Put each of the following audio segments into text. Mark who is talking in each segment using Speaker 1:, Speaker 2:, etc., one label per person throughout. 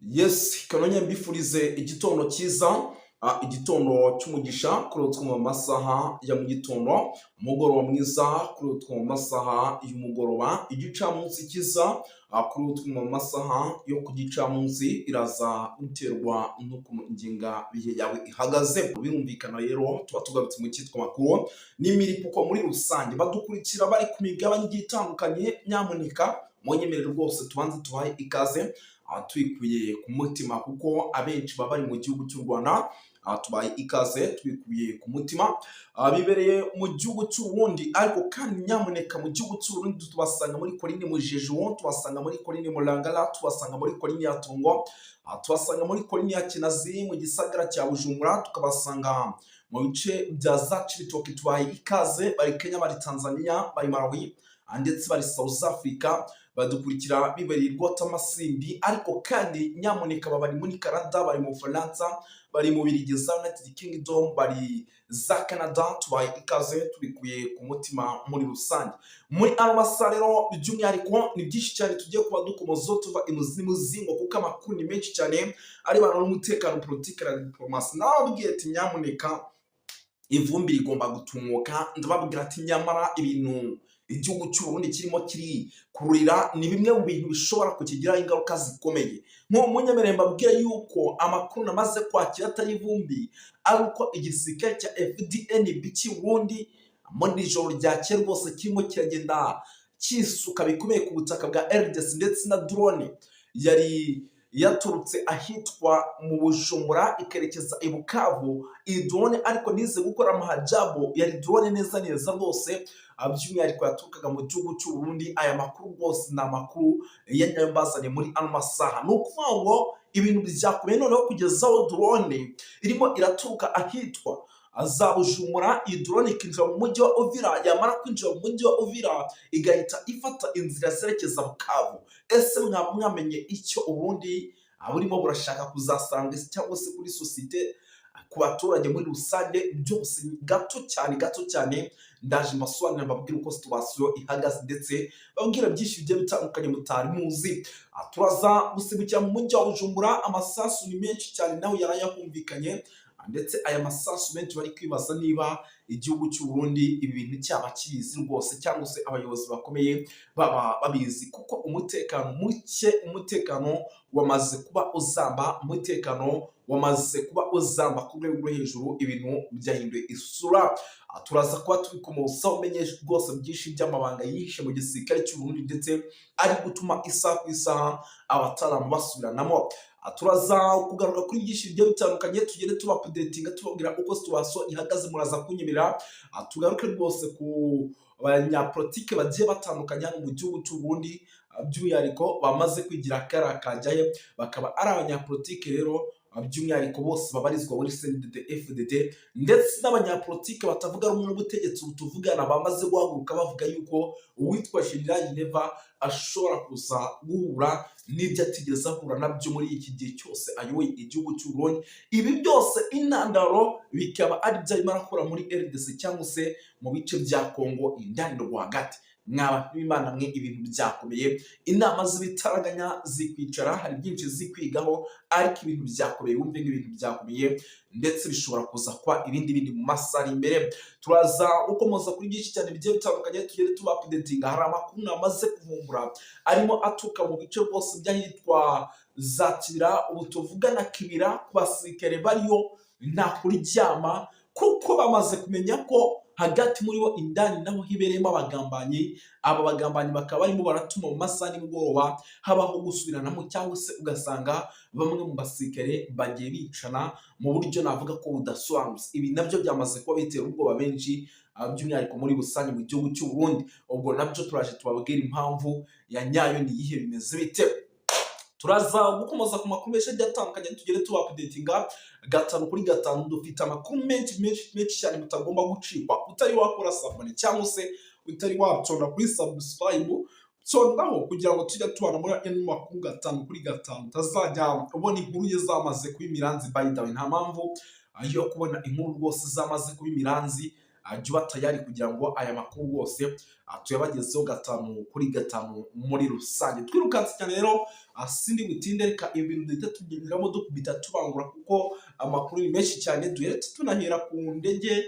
Speaker 1: Yes, kanongere mbifurize igitondo cyiza, igitondo cy'umugisha kuri utwo mu masaha ya mu gitondo, umugoroba mwiza kuri utwo mu masaha y'umugoroba, igicamunsi cyiza kuri utwo mu masaha yo ku gicamunsi. Iraza guterwa n'ukuntu ingengabihe yawe ihagaze. Birumvikana rero, tuba tugarutse mu cyitwa makuru n'imiripuko muri rusange. Badukurikira bari ku migabane igiye itandukanye, nyamuneka munyemerere rwose tubanze tubahe ikaze tubikuye ku mutima, kuko abenshi baba bari mu gihugu cy'u Rwanda. Tubaye ikaze tubikuye ku mutima. Bibereye mu gihugu cy'u Burundi, ariko kandi nyamuneka mu gihugu cy'u Burundi tubasanga muri Colline Mujejo, tubasanga muri Colline Murangara, tubasanga muri Colline ya Tungo, tubasanga muri Colline ya Kinazi mu gisagara cya Bujumbura, tukabasanga mu bice bya za Cibitoke. Tubaye ikaze bari Kenya, bari Tanzania, bari Malawi, ndetse bari South Africa, badukurikira bibereye Rwotamasimbi. Ariko kandi nyamuneka bari muri Canada, bari mu Bufaransa, bari mu Birigi za United Kingdom, bari za Canada, tubaye ikaze tubikuye ku mutima muri rusange. Muri ano masaha rero, by'umwihariko ni byinshi cyane tugiye kuba dukomozaho tuva imuzingo, kuko amakuru ni menshi cyane arebana n'umutekano, politiki na diplomasi. Nababwiye ati nyamuneka ivumbi rigomba gutumuka. Ndababwira ati nyamara ibintu igihugu cy'u Burundi kirimo kiri kurira ni bimwe mu bintu bishobora kukigiraho ingaruka zikomeye. Nk'ubu munyemerere mbabwire yuko amakuru namaze kwakira atari ivumbi ari uko igisirikare cya FDNB cy'i Burundi muri iri joro ryakeye rwose kirimo kiragenda cyisuka bikomeye ku butaka bwa RDC, ndetse na drone yari yaturutse ahitwa mu Bujumbura ikerekeza i Bukavu. Iyi drone ariko nize gukora amahajabu, yari drone neza neza rwose, by'umwihariko yaturukaga mu gihugu cy'u Burundi. Aya makuru rwose ni amakuru ya nyayo mbazaniye muri ano masaha. Ni ukuvuga ngo ibintu byakomeye noneho kugeza aho drone irimo iraturuka ahitwa za Bujumbura, iyi drone ikinjira mu mujyi wa Uvira, yamara kwinjira mu mujyi wa Uvira igahita ifata inzira zerekeza Bukavu. Ese mwaba mwamenye icyo ubundi burimo burashaka kuzasanga cyangwa se kuri sosiyete, ku baturage muri rusange? Byose gato cyane, gato cyane, ndaje mbasobanurira, mbabwire uko situation ihagaze, ndetse babwira byinshi bigiye bitandukanye mutari muzi. Turaza gusimbukira mu mujyi wa Bujumbura. Amasasu ni menshi cyane nawe yarayahumvikanye, ndetse aya masasu menshi bari kwibaza niba igihugu cy'u Burundi ibi bintu cyaba kibizi rwose, cyangwa se abayobozi bakomeye baba babizi, kuko umutekano muke, umutekano wamaze kuba uzamba, umutekano wamaze kuba uzamba ku rwego rwo hejuru, ibintu byahinduye isura. Turaza kuba tubikomozaho, umenye rwose byinshi by'amabanga yihishe mu gisirikare cy'u Burundi, ndetse ari gutuma isaha ku isaha abataramu basubiranamo. Turaza kugaruka kuri byinshi bigiye bitandukanye, tugende tuba updatinga, tubabwira uko situation ihagaze. Muraza kunyemerera tugaruke rwose ku banyapolitike bagiye batandukanye hano mu gihugu cy'u Burundi, by'umwihariko bamaze kwigira kariya kajyahe, bakaba ari abanyapolitike rero by'umwihariko bose babarizwa muri CNDD FDD, ndetse n'abanyapolitike batavuga rumwe n'ubutegetsi ubu tuvugana bamaze guhaguruka bavuga yuko uwitwa General Neva ashobora kuza guhura n'ibyo atigeze ahura nabyo muri iki gihe cyose ayoboye igihugu cy'u Burundi. Ibi byose intandaro bikaba ari byo arimo arakora muri RDC cyangwa se mu bice bya Kongo indani rwagati. Mwaba b'Imana mwe, ibintu byakomeye. Inama z'ibitaraganya zikwicara, hari byinshi zikwigaho, ariko ibintu byakomeye, wumve nk'ibintu byakomeye, ndetse bishobora kuza kuba ibindi bindi mu masaha ari imbere. Turaza gukomoza kuri byinshi cyane bigiye bitandukanye, tugende tuba updatinga. Hari amakuru namaze kuvumbura arimo aturuka mu bice rwose by'ahitwa za Kibira. Ubu tuvugana Kibira ku basirikare bariyo nta kuryama, kuko bamaze kumenya ko hagati muri bo indani naho hibereyemo abagambanyi. Aba bagambanyi bakaba barimo baratuma mu masaha nimugoroba habaho gusubiranamo, cyangwa se ugasanga bamwe mu basirikare bagiye bicana mu buryo navuga ko budasobanutse. Ibi nabyo byamaze kuba bitera ubwoba benshi, by'umwihariko muri rusange mu gihugu cy'u Burundi. Ubwo nabyo turaje tubabwira impamvu ya nyayo ni iyihe, bimeze bite. Turaza gukomoza ku makuru menshi agiye atandukanye, tugende tuba updatinga gatanu kuri gatanu. Dufite amakuru menshi menshi menshi cyane mutagomba gucikwa. Utari wakora s'abonner cyangwa se utari waconda kuri subscribe, condaho kugira ngo tujye tubana muri ano makuru gatanu kuri gatanu, utazajya ubona inkuru ye zamaze kuba imiranzi. By the way, nta mpamvu yo kubona inkuru rwose zamaze kuba imiranzi. Jya uba tayari kugira ngo aya makuru rwose tuyabagezeho 5 kuri 5 muri rusange. Twirukanse cyane rero, sindi butinde, reka ibintu duhita tugenderamo dukubita tubangura kuko amakuru ni menshi cyane. Duhere tunahera ku ndege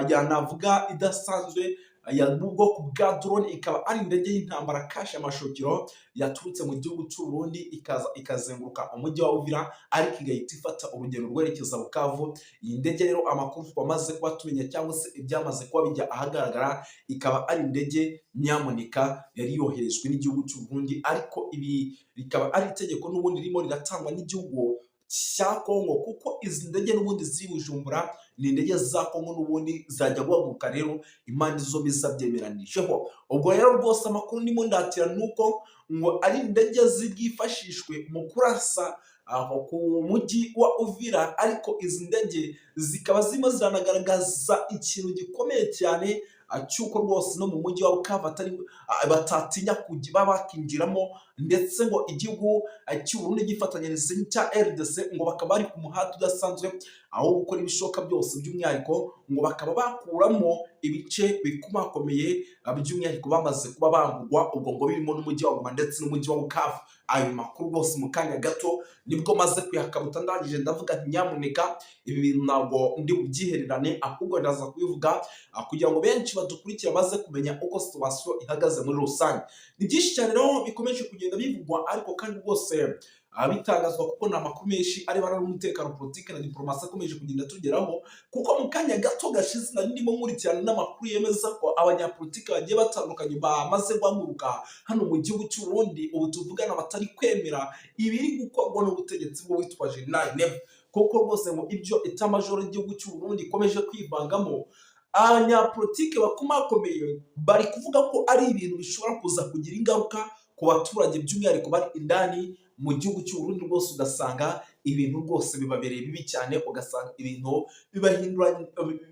Speaker 1: ya navuga idasanzwe ya mu bwoko bwa drone, ikaba ari indege y'intambara kashe amashokero yaturutse mu gihugu cy'u Burundi, ikaza ikazenguruka umujyi wa Uvira, ariko igahita ifata urugendo rwerekeza Bukavu. Iyi ndege rero, amakuru twamaze kuba tumenya cyangwa se ibyamaze kuba bijya ahagaragara, ikaba ari indege nyamuneka yari yoherejwe n'igihugu cy'u Burundi, ariko ibi rikaba ari itegeko n'ubundi ririmo riratangwa n'igihugu cya Kongo, kuko izi ndege n'ubundi ziri Bujumbura ni indege za Kongo n'ubundi zajya guhaguruka rero impande zombi zabyemeranijeho. Ubwo rero rwose amakuru ndimo ndatira ni uko ngo ari indege zibwifashishwe mu kurasa aho ku mujyi wa Uvira, ariko izi ndege zikaba zirimo ziranagaragaza ikintu gikomeye cyane cy'uko rwose no mu mujyi wa Bukavu atari batatinya kujya bakinjiramo, ndetse ngo igihugu cy'u Burundi gifatanyirize n'icya RDC ngo bakaba bari ku muhanda udasanzwe aho gukora ibishoboka byose, by'umwihariko ngo bakaba bakuramo ibice bikomakomeye, by'umwihariko bamaze kuba bambugwa, ubwo ngo birimo n'umujyi wa Goma ndetse n'umujyi wa Bukavu. Ayo makuru rwose mu kanya gato nibwo maze kuyakabuta, ndangije ndavuga nti nyamuneka ibi bintu ntabwo ndi bubyihererane, ahubwo ndaza kubivuga kugira ngo benshi badukurikira baze kumenya uko situation ihagaze muri rusange. Ni byinshi cyane rero bikomeje kugenda bivugwa, ariko kandi rwose bitangazwa kuko ni amakuru menshi arebana n'umutekano, politiki na diporomasi akomeje kugenda tugeraho, kuko mu kanya gato gashize nari ndimo nkurikirana n'amakuru yemeza ko abanyapolitiki bagiye batandukanye bamaze guhaguruka hano mu gihugu cy'u Burundi ubu tuvugana batari kwemera ibiri gukorwa n'ubutegetsi bwo witwa General Neva, kuko rwose ngo ibyo etat-major y'igihugu cy'u Burundi ikomeje kwivangamo, abanyapolitiki bakomakomeye bari kuvuga ko ari ibintu bishobora kuza kugira ingaruka ku baturage, by'umwihariko bari indani mu gihugu cy'u Burundi. Rwose ugasanga ibintu rwose bibabereye bibi cyane, ugasanga ibintu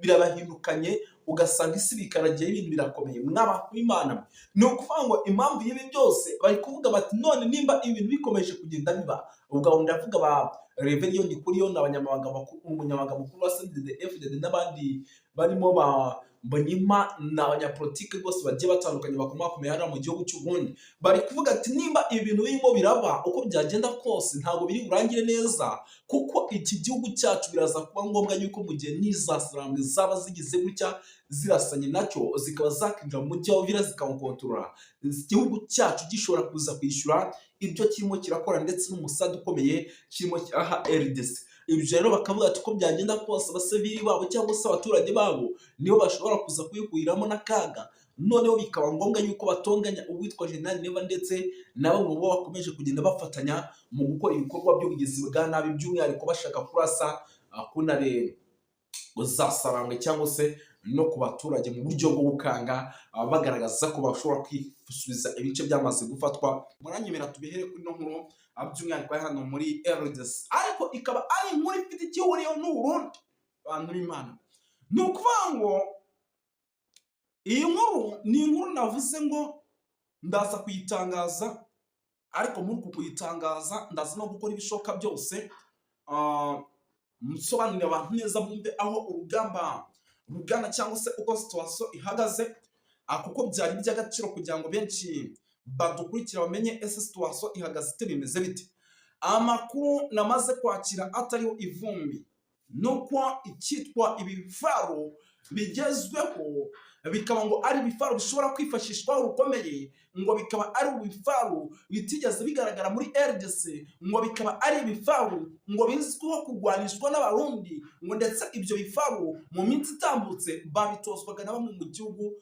Speaker 1: birabahindukanye, ugasanga isi bikaragiye, ibintu birakomeye. Mw'abantu b'Imana, ni ukuvuga ngo impamvu y'ibi byose bari kuvuga bati none nimba ibintu bikomeje kugenda biba, ubwo aho ndavuga ba Reverien Ndikuriyo ni abanyamabanga bakuru, umunyamabanga mukuru wa CNDD FDD n'abandi barimo ba Mbonimpa, ni abanyapolitike rwose bagiye batandukanye bakomakomeye hariya mu gihugu cy'u Burundi, bari kuvuga ati nimba ibi bintu birimo biraba, uko byagenda kose ntabwo biri burangire neza, kuko iki gihugu cyacu biraza kuba ngombwa yuko mu gihe n'izasarambwe zaba zigize gutya zirasanye nacyo zikaba zakinjira mu mujyi wa Uvira zikawukontorora, igihugu cyacu gishobora kuza kwishyura ibyo kirimo kirakora ndetse n'umusada ukomeye kirimo kiraha RDC. Ibyo rero bakavuga ati uko byagenda kose abasivili babo cyangwa se abaturage babo nibo bashobora kuza kubihuriramo n'akaga, noneho bikaba ngombwa yuko batonganya uwitwa General Neva ndetse na bamwe mu bo bakomeje kugenda bafatanya mu gukora ibikorwa by'ubugizi bwa nabi, by'umwihariko bashaka kurasa kunare zasarangwe cyangwa se no ku baturage mu buryo bwo gukanga, bagaragaza ko bashobora kwisubiza ibice byamaze gufatwa. Muranyemera tubihere kuri ino nkuru, by'umwihariko hano muri RDC, ariko ikaba ari inkuru ifite icyo ihuriyeho n'u Burundi. Bantu b'Imana, ni ukuvuga ngo iyi nkuru ni inkuru navuze ngo ndaza kuyitangaza, ariko muri uku kuyitangaza ndaza no gukora ibishoboka byose nsobanurira abantu neza bumve aho urugamba rugana cyangwa se uko situation ihagaze, kuko byari iby'agaciro kugira ngo benshi badukurikira bamenye ese situation ihagaze ite, bimeze bite. Amakuru namaze kwakira atariho ivumbi nuko icyitwa ibifaro bigezweho, bikaba ngo ari ibifaro bishobora kwifashishwa rukomeye, ngo bikaba ari ibifaru bitigeze bigaragara muri RDC, ngo bikaba ari ibifaru ngo bizwiho kurwanishwa n'Abarundi, ngo ndetse ibyo bifaru mu minsi itambutse babitozwaga na bamwe mu gihugu,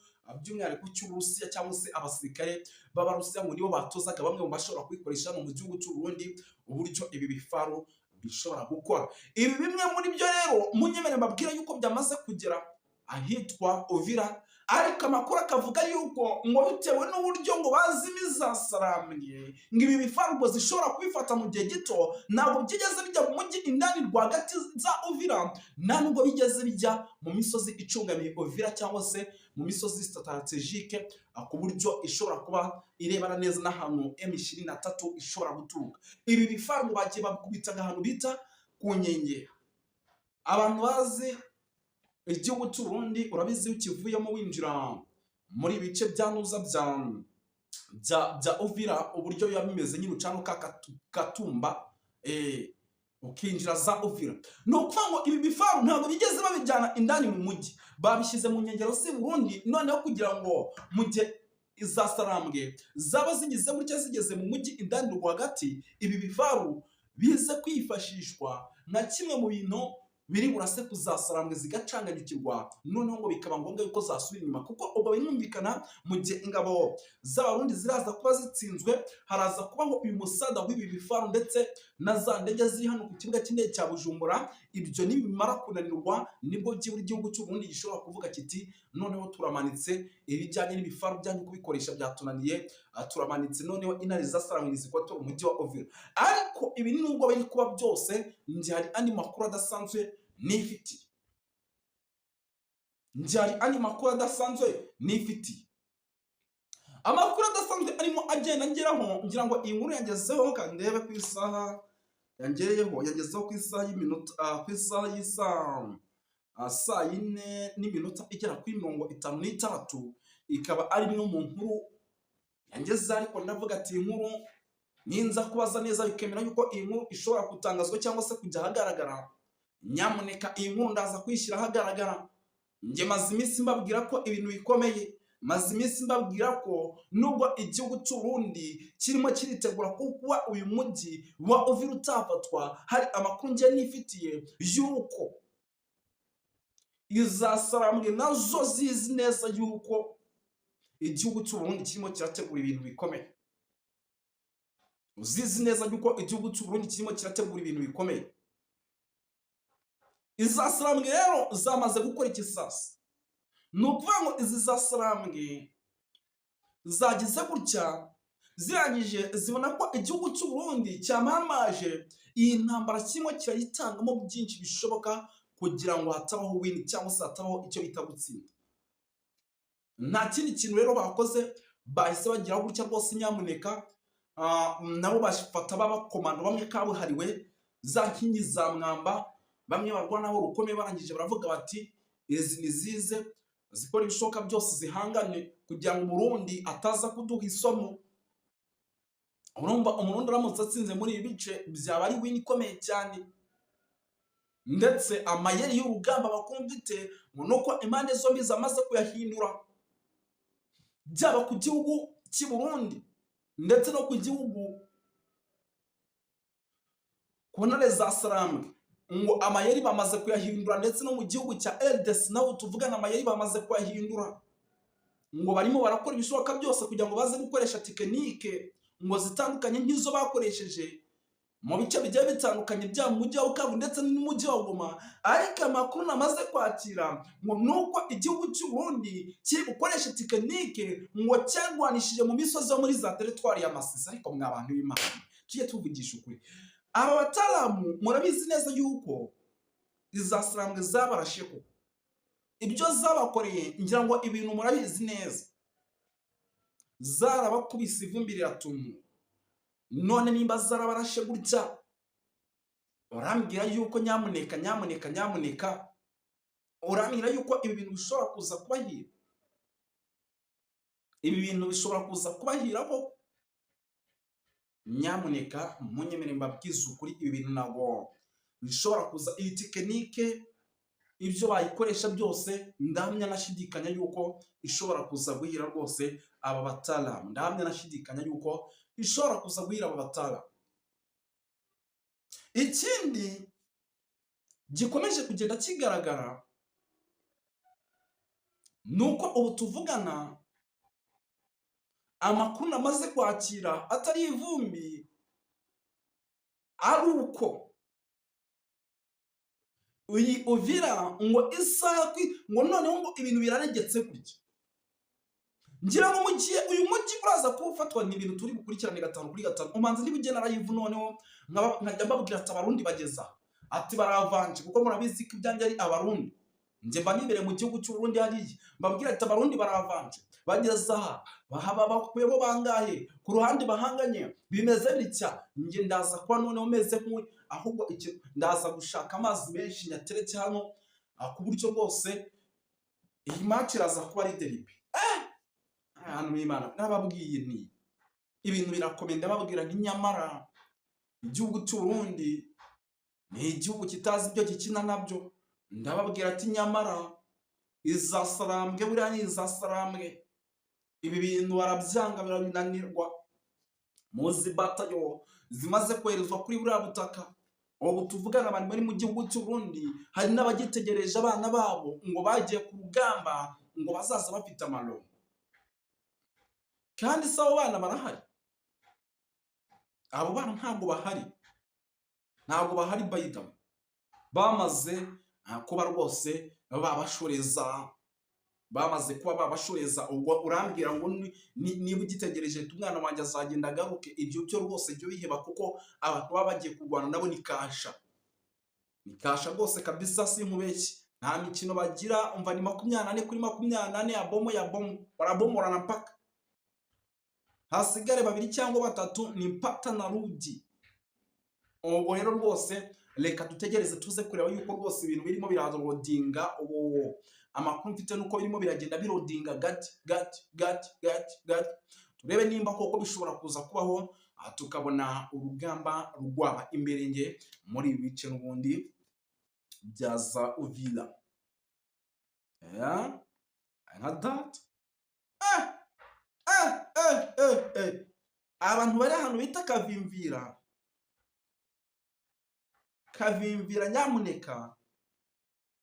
Speaker 1: by'umwihariko cy'Uburusiya, cyangwa se abasirikare b'Abarusiya ngo nibo batozaga bamwe mu bashobora kubikoresha hano mu gihugu cy'u Burundi uburyo ibi bifaru bishobora gukora. Ibi bimwe muri byo rero munyemere mbabwira yuko byamaze kugera ahitwa Uvira, ariko amakuru akavuga yuko ngo bitewe n'uburyo ngo bazimiza saramye, ngo ibi bifaru ngo zishobora kubifata mu gihe gito. Ntabwo byigeze bijya mu mujyi indani rwagati za Uvira, nta nubwo bigeze bijya mu misozi icungamiye Uvira cyangwa se mu misozi stratégique ku buryo ishobora kuba irebana neza n'ahantu M23 ishobora guturuka. Ibi bifaru bagiye babikubita ahantu bita ku nkengero. Abantu bazi Igihugu cy'u Burundi urabizi, iyo ukivuyemo winjira muri ibice bya nuza bya Uvira, uburyo biba bimeze nyine, ucana ka Katumba, ukinjira za Uvira. Ni ukuvuga ngo ibi bifaru ntabwo bigeze babijyana indani mu mujyi, babishyize mu nkengero z'i Burundi, noneho kugira ngo mu gihe iza Sarambwe zaba zigize gutya zigeze mu mujyi indani rwagati, ibi bifaru bize kwifashishwa nka kimwe mu bintu biri burase kuzasarambwe zigacanganyukirwa, noneho ngo bikaba ngombwa yuko zasubira inyuma. Kuko ubwo birumvikana, mu gihe ingabo z'Abarundi ziraza kuba zitsinzwe, haraza kubaho uyu musada w'ibi bifaru ndetse na za ndege ziri hano ku kibuga cy'indege cya Bujumbura. Ibyo nibimara kunanirwa, nibwo byibura igihugu cy'u Burundi gishobora kuvuga kiti: "Noneho turamanitse, ibijyanye n'ibifaru byanyu kubikoresha byatunaniye, turamanitse, noneho intare zasarangwe zikotora umujyi wa Uvira." Ariko ibi nubwo biri kuba byose, njye hari andi makuru adasanzwe nifitiye. Njye hari andi makuru adasanzwe nifitiye, amakuru adasanzwe arimo agenda ngeraho. Ngira ngo iyi nkuru yangezeho, kandi ndebe ku isaha yangereyeho. Yangezeho ku isaha y'iminota, ku isaha y'isaa saa 4 n'iminota igera kuri 56, ikaba ari imwe mu nkuru yangezeho. Ariko ndavuga ati iyi nkuru ninza kubaza neza bikemera yuko iyi nkuru ishobora gutangazwa cyangwa se kujya ahagaragara, nyamuneka iyi nkuru ndaza kuyishyira ahagaragara. Njye maze iminsi mbabwira ko ibintu bikomeye, maze iminsi mbabwira ko nubwo igihugu cy'u Burundi kirimo kiritegura kuba uyu mujyi wa Uvira utafatwa, hari amakuru njye nifitiye yuko izasarambwe nazo zizi neza yuko igihugu cy'u Burundi kirimo kirategura ibintu bikomeye, uzizi neza yuko igihugu cy'u Burundi kirimo kirategura ibintu bikomeye. Izasarambwe rero zamaze gukora ikisasa. Ni ukuvuga ngo izi zasarambwe zagize gutya, zirangije zibona ko igihugu cy'u Burundi cyamamaje iyi ntambara, kirimo kirayitangamo byinshi bishoboka kugira ngo hatabaho win cyangwa se hatabaho icyo bita gutsinda. Nta kindi kintu rero bakoze, bahise bagira gutya rwose nyamuneka, nabo bafata b'abakomando bamwe kabuhariwe, za nkingi za mwamba, bamwe barwanaho rukomeye. Barangije baravuga bati izi ni zize zikora ibishoboka byose zihangane kugira ngo Umurundi ataza kuduha isomo. Urumva Umurundi aramutse atsinze muri ibi bice byaba ari win ikomeye cyane. Ndetse amayeri y'urugamba bakumvite ngo nuko impande zombi zamaze kuyahindura, byaba ku gihugu cy'i Burundi ndetse no ku gihugu ku ntare za Sarambwe, ngo amayeri bamaze kuyahindura. Ndetse no mu gihugu cya RDC naho tuvugana amayeri bamaze kuyahindura, ngo barimo barakora ibishoboka byose kugira ngo baze gukoresha technique ngo zitandukanye nk'izo bakoresheje mu bice bigiye bitandukanye, byaba mu mujyi wa Bukavu ndetse n'umujyi wa Goma. Ariko amakuru namaze kwakira ngo nuko igihugu cy'u Burundi kiri gukoresha technique ngo cyarwanishije mu misozi yo muri za teritwari ya Masisi. Ariko mwa bantu b'Imana, tujye tuvugisha ukuri, aba bataramu murabizi neza yuko izasarambwe zabarashe koko ibyo zabakoreye. Ngira ngo ibintu murabizi neza, zarabakubise ivumbi riratumuka. None nimba zarabarashe gutya, urambwira yuko nyamuneka, nyamuneka, nyamuneka, urambwira yuko ibi bintu bishobora kuza kubahira? Ibi bintu bishobora kuza kubahira koko? Nyamuneka munyemere mbabwize ukuri, ibi bintu ntabwo bishobora kuza. Iyi technique ibyo bayikoresha byose, ndahamya nashidikanya yuko ishobora kuza guhira rwose aba bataramu. Ndahamya nashidikanya yuko ishobora kuza guhira aba bataramu. Ikindi gikomeje kugenda kigaragara ni uko ubu tuvugana amakuru namaze kwakira atari ivumbi, ari uko iyi Uvira ngo isaha ngo noneho ngo ibintu biraregetse gutya. Ngira ngo mu gihe uyu mujyi uraza kuba ufatwa, ni ibintu turi bukurikirane gatanu kuri gatanu. Umanza niba ugena live, noneho nkajya mbabwira ati Abarundi bageza ati baravanje, kuko murabizi ko ibyanjye ari Abarundi. Njye mba nibereye mu gihugu cy'u Burundi hariya, mbabwira ati Abarundi baravanje, bageze aha bahaba, bakuyemo bangahe ku ruhande bahanganye, bimeze bitya. Njye ndaza kuba noneho meze nk'uyu, ahubwo ndaza gushaka amazi menshi nyateretse hano. ku buryo rwose iyi match iraza kuba ari derby. Ahantu b'Imana, nababwiye nti ibintu birakomeye. Ndababwira nti nyamara igihugu cy'u Burundi ni igihugu kitazi ibyo gikina nabyo. Ndababwira ati nyamara izasarambwe, buriya ni izasarambwe. Ibi bintu barabyanga, birabinanirwa. Muzi batayo zimaze koherezwa kuri buriya butaka. Ubu tuvugana, abantu bari mu gihugu cy'u Burundi, hari n'abagitegereje abana babo ngo bagiye ku rugamba, ngo bazaza bafite amaronko. Kandi se abo bana barahari? Abo bana ntabwo bahari, ntabwo bahari. By the way, bamaze kuba rwose babashoreza, bamaze kuba babashoreza. Ubwo urambwira ngo niba ugitegereje umwana wanjye azagenda agaruke, ibyo byo rwose jya ubiheba, kuko abantu baba bagiye kurwana nabo ni kasha, ni kasha rwose kabisa, sinkubeshye, nta mikino bagira. Umva, ni 24/24, ya bomo ya bomo, barabomorana mpaka hasigare babiri cyangwa batatu, ni pata na rudi. Ubwo rero rwose reka dutegereze tuze kureba yuko rwose ibintu birimo biraloadinga. Ubu amakuru mfite nuko birimo biragenda biloadinga gati gati gati gati gati, turebe nimba koko bishobora kuza kubaho, tukabona urugamba rwaba imbere nge muri ibi bice n'ubundi bya za Uvira. Yeah, nka that. Eh, eh, eh, eh. Abantu bari ahantu bita Kavimvira, Kavimvira, nyamuneka,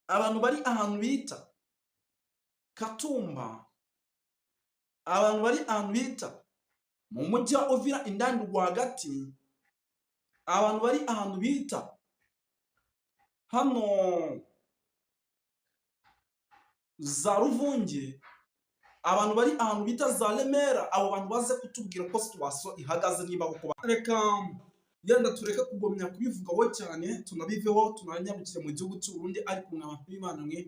Speaker 1: abantu bari ahantu bita Katumba, abantu bari ahantu bita mu mujyi wa Uvira indani rwagati, abantu bari ahantu bita hano za Ruvunge, abantu bari ahantu bita za Remera, abo bantu baze kutubwira uko situation ihagaze, niba koko. Reka yenda tureke kugomya kubivugaho cyane, tunabiveho, tunanyarukire mu gihugu cy'u Burundi. Ariko mwa bantu b'Imana mwe,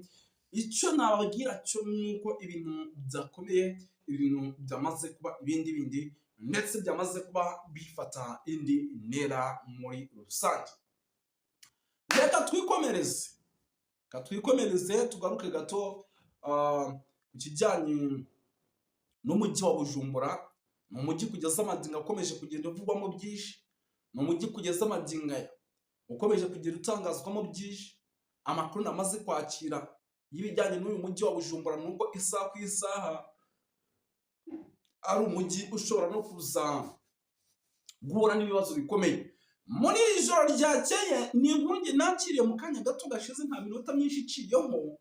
Speaker 1: icyo nababwira cyo ni uko ibintu byakomeye, ibintu byamaze kuba ibindi bindi, ndetse byamaze kuba bifata indi ntera muri rusange. Reka twikomereze, reka twikomereze, tugaruke gato ku kijyanye n'umujyi wa Bujumbura. Ni umujyi kugeza amagingo akomeje kugenda uvugwamo byinshi, ni umujyi kugeza amagingo aya ukomeje kugenda utangazwamo byinshi. Amakuru namaze kwakira y'ibijyanye n'uyu mujyi wa Bujumbura ni uko isaha ku isaha ari umujyi ushobora no kuza guhura n'ibibazo bikomeye. Muri iri joro ryakeye, ni inkuru njye nakiriye mu kanya gato gashize, nta minota myinshi iciyeho.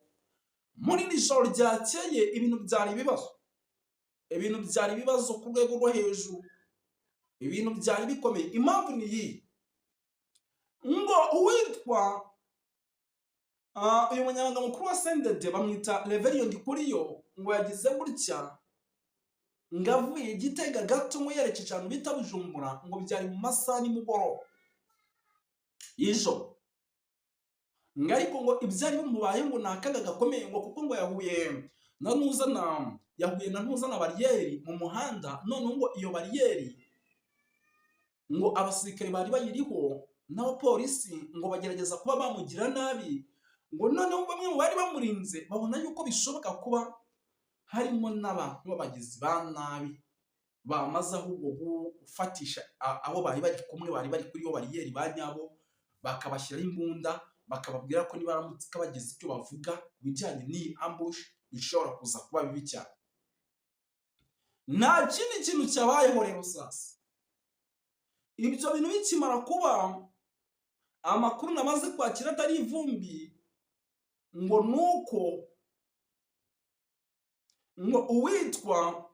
Speaker 1: Muri iri joro ryakeye ibintu byari ibibazo, ibintu byari ibibazo ku rwego rwo hejuru, ibintu byari bikomeye. Impamvu ni iyi: ngo uwitwa uyu munyamabanga mukuru wa CNDD bamwita Reverien Ndikuriyo, ngo yagize gutya ngo avuye Gitega gato, ngo yerekeje ahantu bita Bujumbura, ngo byari mu masaha nimugoroba y'ijoro, ngo ariko ngo ibyari bimubaye ngo ni akaga gakomeye, ngo kuko ngo yahuye na ntuza na bariyeri mu muhanda. Noneho ngo iyo bariyeri ngo abasirikare bari bayiriho n'abapolisi ngo bagerageza kuba bamugira nabi, ngo noneho bamwe mu bari bamurinze babona yuko bishoboka kuba harimo n'abantu b'abagizi ba nabi bamaze ahubwo gufatisha abo bari bari kumwe, bari bari kuri iyo bariyeri ba nyabo, bakabashyiraho imbunda, bakababwira ko nibaramuka bagize icyo bavuga ku bijyanye n'iyi ambush bishobora kuza kuba bibi cyane. Nta kindi kintu cyabayeho rero. Sasa ibyo bintu bikimara kuba, amakuru namaze kwakira atari ivumbi ngo nuko ngo uwitwa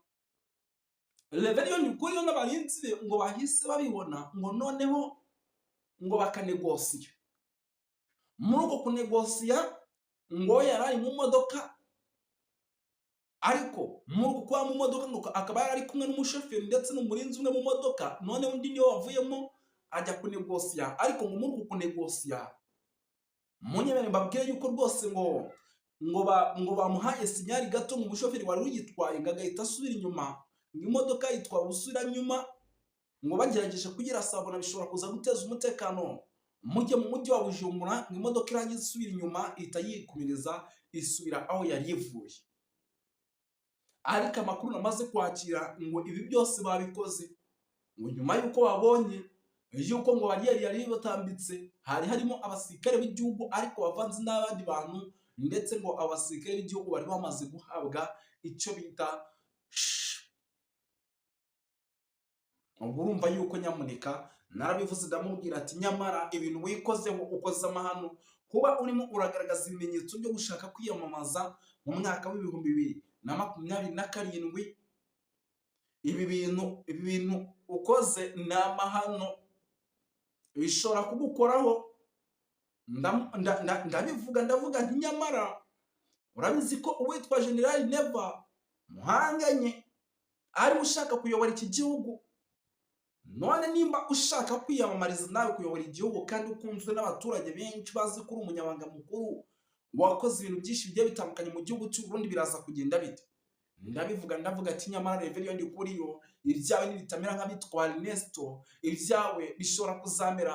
Speaker 1: Reverien Ndikuriyo n'abarinzi be ngo bahise babibona, ngo noneho ngo bakanegosiya. Muri uko kunegosiya, ngo yari ari mu modoka, ariko muri uko kuba mu modoka ngo akaba yari ari kumwe n'umushoferi ndetse n'umurinzi umwe mu modoka. Noneho undi niwe wavuyemo ajya kunegosiya. Ariko ngo muri uko kunegosiya, munyemere mbabwire yuko rwose ngo bamuhaye signal gato, ngo umushoferi wari uyitwaye ngo agahita asubira inyuma, ngo imodoka yitwa busubira nyuma, ngo bagerageje kuyirasa babona bishobora kuza guteza umutekano Mujye mu mujyi wa Bujumbura, ngo imodoka irangiza isubira inyuma, ihita yikumiriza isubira aho yari ivuye. Ariko amakuru namaze kwakira, ngo ibi byose babikoze ngo nyuma y'uko babonye yuko ngo bariyeri yari batambitse hari harimo abasirikare b'igihugu ariko bavanze n'abandi bantu, ndetse ngo abasirikare b'igihugu bari bamaze guhabwa icyo bita. Ubwo urumva yuko nyamuneka narabivuze, ndamubwira ati: "Nyamara ibintu wikozeho, ukoze amahano kuba urimo uragaragaza ibimenyetso byo gushaka kwiyamamaza mu mwaka w'2027. Ibi bintu ukoze ni amahano, bishobora kugukoraho." Ndabivuga, ndavuga nti: "Nyamara urabizi ko uwitwa General Neva muhanganye ari ushaka kuyobora iki gihugu. None nimba ushaka kwiyamamariza nawe kuyobora igihugu kandi ukunzwe n'abaturage benshi, bazi ko uri umunyamabanga mukuru wakoze ibintu byinshi bigiye bitandukanye mu gihugu cy'u Burundi, biraza kugenda bite?" Ndabivuga, ndavuga ati: "Nyamara Reverien Ndikuriyo, ibyawe nibitamera nk'abitwa Ernesto, ibyawe bishobora kuzamera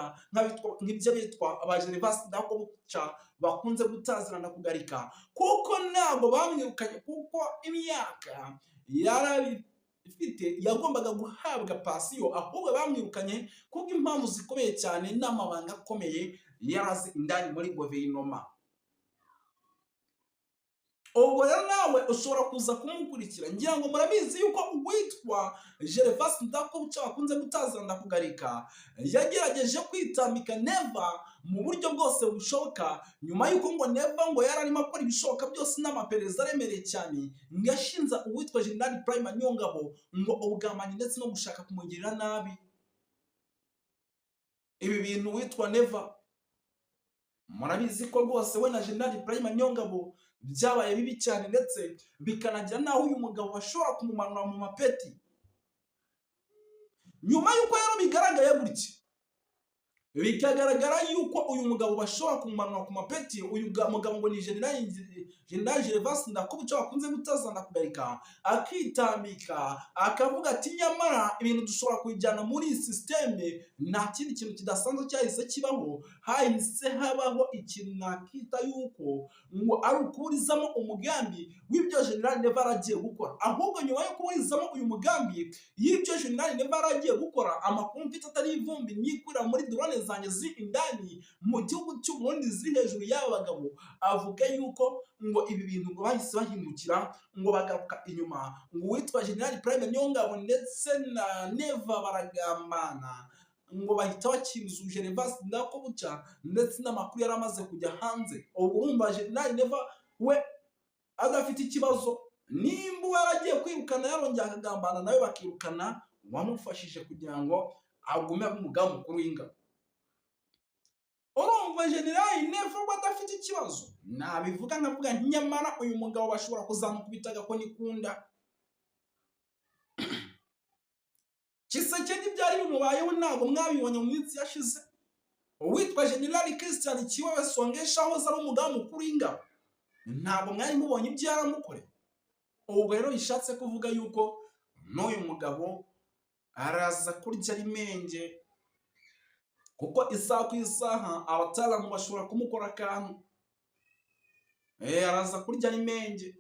Speaker 1: nk'iby'abitwa ba Gervas Ndakobuca bakunze gutazirana kugarika, kuko ntabwo bamwirukanye kuko imyaka yari ifite yagombaga guhabwa pansiyo, ahubwo bamwirukanye kubwo impamvu zikomeye cyane n'amabanga akomeye yarazi indani muri guverinoma. Ubwo rero nawe ushobora kuza kumukurikira." Ngira ngo murabizi yuko uwitwa Gervas Ndakobuca bakunze gutazira Ndakugarika yagerageje kwitambika Neva mu buryo bwose bushoboka, nyuma y'uko ngo Neva ngo yari arimo akora ibishoboka byose n'amaperereza aremereye cyane, ngo ashinza uwitwa General Prime Niyongabo ngo ubugambanyi ndetse no gushaka kumugirira nabi. Ibi bintu witwa Neva murabizi ko rwose we na General Prime Niyongabo byabaye bibi cyane, ndetse bikanagira n'aho uyu mugabo bashobora kumumanura mu mapeti. Nyuma y'uko rero bigaragaye gutya, bikagaragara yuko uyu mugabo bashobora kumumanura ku mapeti, uyu mugabo ngo ni General Gervas Ndakobuca bakunze gutaza Ndakugarika, akitambika akavuga ati: "Nyamara ibintu dushobora kubijyana muri iyi système." Nta kindi kintu kidasanzwe cyahise kibaho, hahise habaho ikintu nakita yuko ngo ari ukuburizamo umugambi w'ibyo General Neva yaragiye gukora. Ahubwo nyuma yo kuburizamo uyu mugambi y'ibyo General Neva yaragiye gukora, amakuru mfite atari ivumbi nyikurira muri drone zanjye ziri indani mu gihugu cy'u Burundi, ziri hejuru y'aba bagabo, avuga yuko ngo ibi bintu ngo bahise bahindukira, ngo bagaruka inyuma, ngo uwitwa General Prime Niyongabo ndetse na Neva baragambana, ngo bahita bakinzuza Gervas Ndakobuca ndetse n'amakuru yari amaze kujya hanze. Ubu urumva General Neva we adafite ikibazo, nimba uwo yaragiye kwirukana yarongera akagambana nawe, bakirukana wamufashije kugira ngo agume abe umugaba mukuru w'ingabo. Urumva General Neva we adafite ikibazo. Nabivuga nkavuga nti: "Nyamara uyu mugabo bashobora kuzamukubita agakoni kunda." Tshisekedi byari bimubayeho, ntabwo mwabibonye mu minsi yashize? Uwitwa General Christian Kiwewe Songesha ahoze ari umugaba mukuru w'ingabo, ntabwo mwari mubonye ibyo yaramukoreye? Ubwo rero bishatse kuvuga yuko n'uyu mugabo araza kurya ari menge, kuko isaha ku isaha abataalamu bashobora kumukora akantu. Araza kurya ari menge.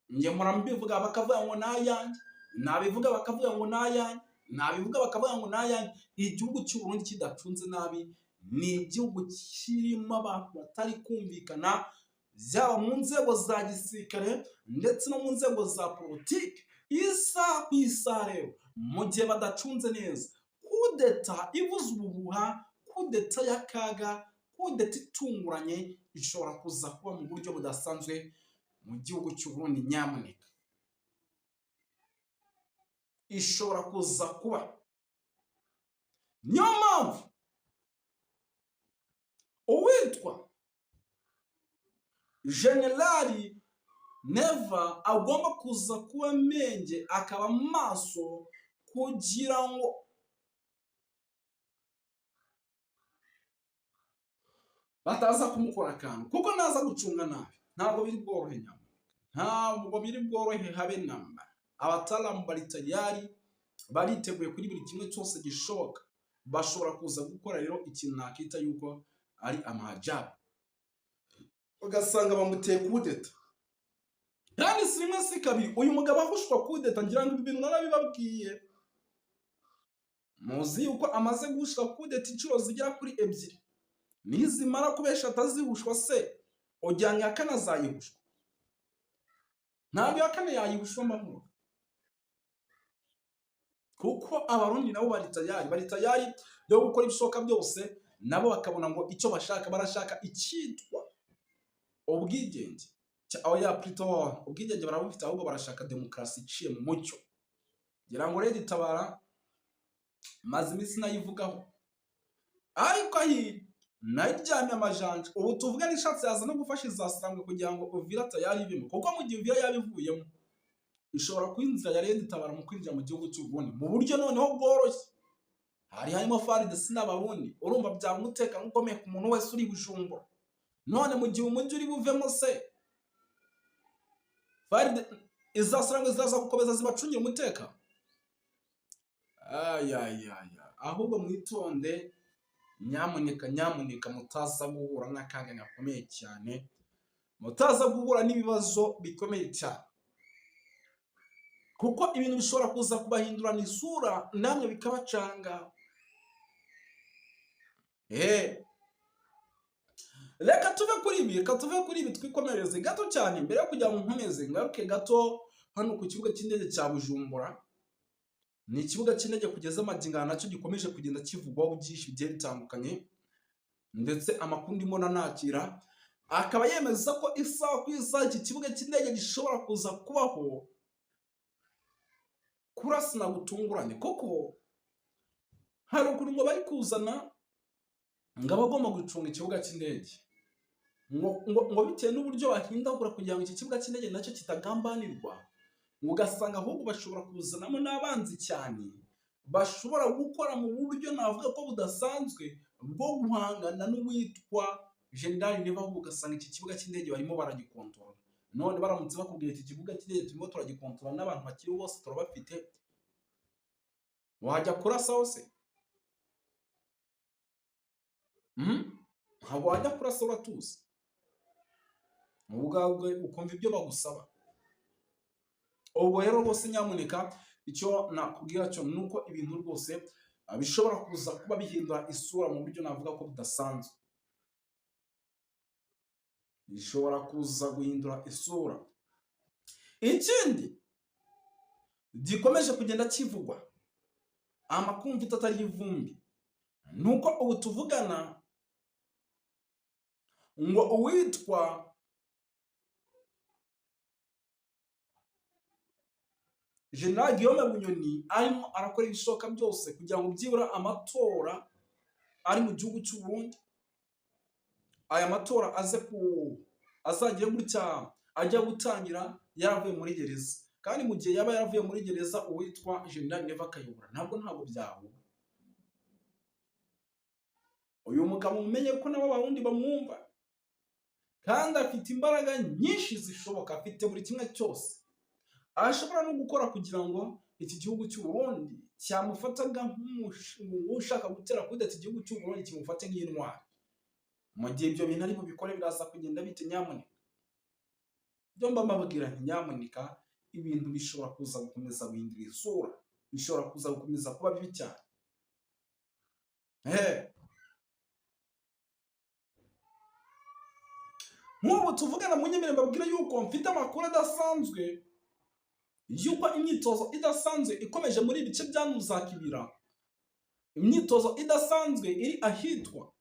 Speaker 1: Njye mpora mbivuga bakavuga ngo ni ayanjye, nabivuga bakavuga ngo ni ayanjye, nabivuga bakavuga ngo ni ayanjye. Igihugu cy'u Burundi kidacunze nabi ni igihugu kirimo abantu batari kumvikana, byaba mu nzego za gisirikare ndetse no mu nzego za politiki. Isaha ku isaha rero, mu gihe badacunze neza, kudeta ivuza ubuhuha, kudeta y'akaga, kudeta itunguranye ishobora kuza kuba mu buryo budasanzwe mu gihugu cy'u Burundi. Nyamuneka, ishobora kuza kuba. Niyo mpamvu uwitwa General Neva agomba kuza kuba menge, akaba maso, kugira ngo bataza kumukora akantu, kuko naza gucunga nabi ntabwo biri bworohe. Nyamuneka, ntabwo biri bworohe habe namba. Abataalamu bari tayari, bariteguye kuri buri kimwe cyose gishoboka. Bashobora kuza gukora rero ikintu nakita yuko ari amajabu, ugasanga bamuteye kudeta. Kandi si rimwe si kabiri uyu mugabo ahushwa kudeta. Ngira ngo ibi bintu narabibabwiye. Muzi yuko amaze guhushwa kudeta inshuro zigera kuri ebyiri. Nizimara kuba eshatu azihushwa se, ujyanye iya kane azayihushwa? Ntabwo iya kane yayihushwa mbahura, kuko Abarundi nabo bari tayari, bari tayari yo gukora ibishoboka byose, nabo bakabona ngo icyo bashaka, barashaka icyitwa ubwigenge. Oya, plutôt ubwigenge barabufite, ahubwo barashaka demokarasi iciye mu mucyo. Ngira ngo rero Tabara maze iminsi nayivugaho, ariko ahiri nayiryamye amajanja. Ubu tuvuga n'ishatse yaza no gufasha izasangwe kugira ngo Uvira tayari ibemo, kuko mu gihe Uvira yabivuyemo ishobora kuba inzira ya Red Tabara mu kwinjira mu gihugu cy'u Burundi mu buryo noneho bworoshye. Hari harimo FARDC n'Abarundi, urumva byaba umutekano ukomeye ku muntu wese uri Bujumbura. None mu gihe umujyi uri buvemo se, FARDC izasanga zizaza gukomeza zibacungira umutekano? Ayayaya, ahubwo mwitonde nyamuneka, nyamuneka, mutaza guhura n'akaga gakomeye cyane, mutaza guhura n'ibibazo bikomeye cyane, kuko ibintu bishobora kuza kubahindurana isura namwe bikabacanga. Reka tuve kuri ibi, reka tuve kuri ibi, twikomereze gato cyane. Mbere yo kugira ngo nkomeze, ngaruke gato hano ku kibuga cy'indege cya Bujumbura. Ni ikibuga cy'indege kugeza amagingo aya nacyo gikomeje kugenda kivugwaho byinshi bigiye bitandukanye, ndetse amakuru ndimo nanakira akaba yemeza ko isaha ku isaha iki kibuga cy'indege gishobora kuza kubaho kurasana gutunguranye, kuko hari ukuntu ngo bari kuzana ngo abagomba gucunga ikibuga cy'indege ngo bitewe n'uburyo bahindagura kugira ngo iki kibuga cy'indege nacyo kitagambanirwa, ngo ugasanga ahubwo bashobora kuzanamo n'abanzi cyane bashobora gukora mu buryo navuga ko budasanzwe bwo guhangana n'uwitwa General Neva, ahubwo ugasanga iki kibuga cy'indege barimo baragikontorora. None baramutse bakubwiye iki kibuga cy'indege turimo turagikontorora n'abantu bakiri bose turabafite, wajya kurasa hose? Ntabwo wajya kurasa, uratuza ubwawe ukumva ibyo bagusaba. Ubwo rero rwose nyamuneka, icyo nakubwira cyo ni uko ibintu rwose bishobora kuza kuba bihindura isura mu buryo navuga ko budasanzwe, bishobora kuza guhindura isura. Ikindi gikomeje kugenda kivugwa, amakuru mfite atari ivumbi, ni uko ubu tuvugana ngo uwitwa General Guillaume Bunyoni arimo arakora ibishoboka byose kugira ngo byibura amatora ari mu gihugu cy'u Burundi, aya matora aze ku azagire gutya ajya gutangira yaravuye muri gereza. Kandi mu gihe yaba yaravuye muri gereza, uwitwa General Neva akayobora, ntabwo byahura. Uyu mugabo mumenye ko nabo Abarundi bamwumva, kandi afite imbaraga nyinshi zishoboka, afite buri kimwe cyose ashobora no gukora kugira ngo iki gihugu cy'u Burundi cyamufataga nk'ushaka gutera kudeta, igihugu cy'u Burundi kimufate nk'intwari. Mu gihe ibyo bintu ari bubikore, biraza kugenda bite? Nyamuneka, byo mba mbabwira nti nyamuneka, ibintu bishobora kuza gukomeza guhindura isura, bishobora kuza gukomeza kuba bibi cyane. Nk'ubu tuvugana, munyemere mbabwire yuko mfite amakuru adasanzwe yuko imyitozo idasanzwe ikomeje muri ibi bice bya Nuzakibira, imyitozo idasanzwe iri ahitwa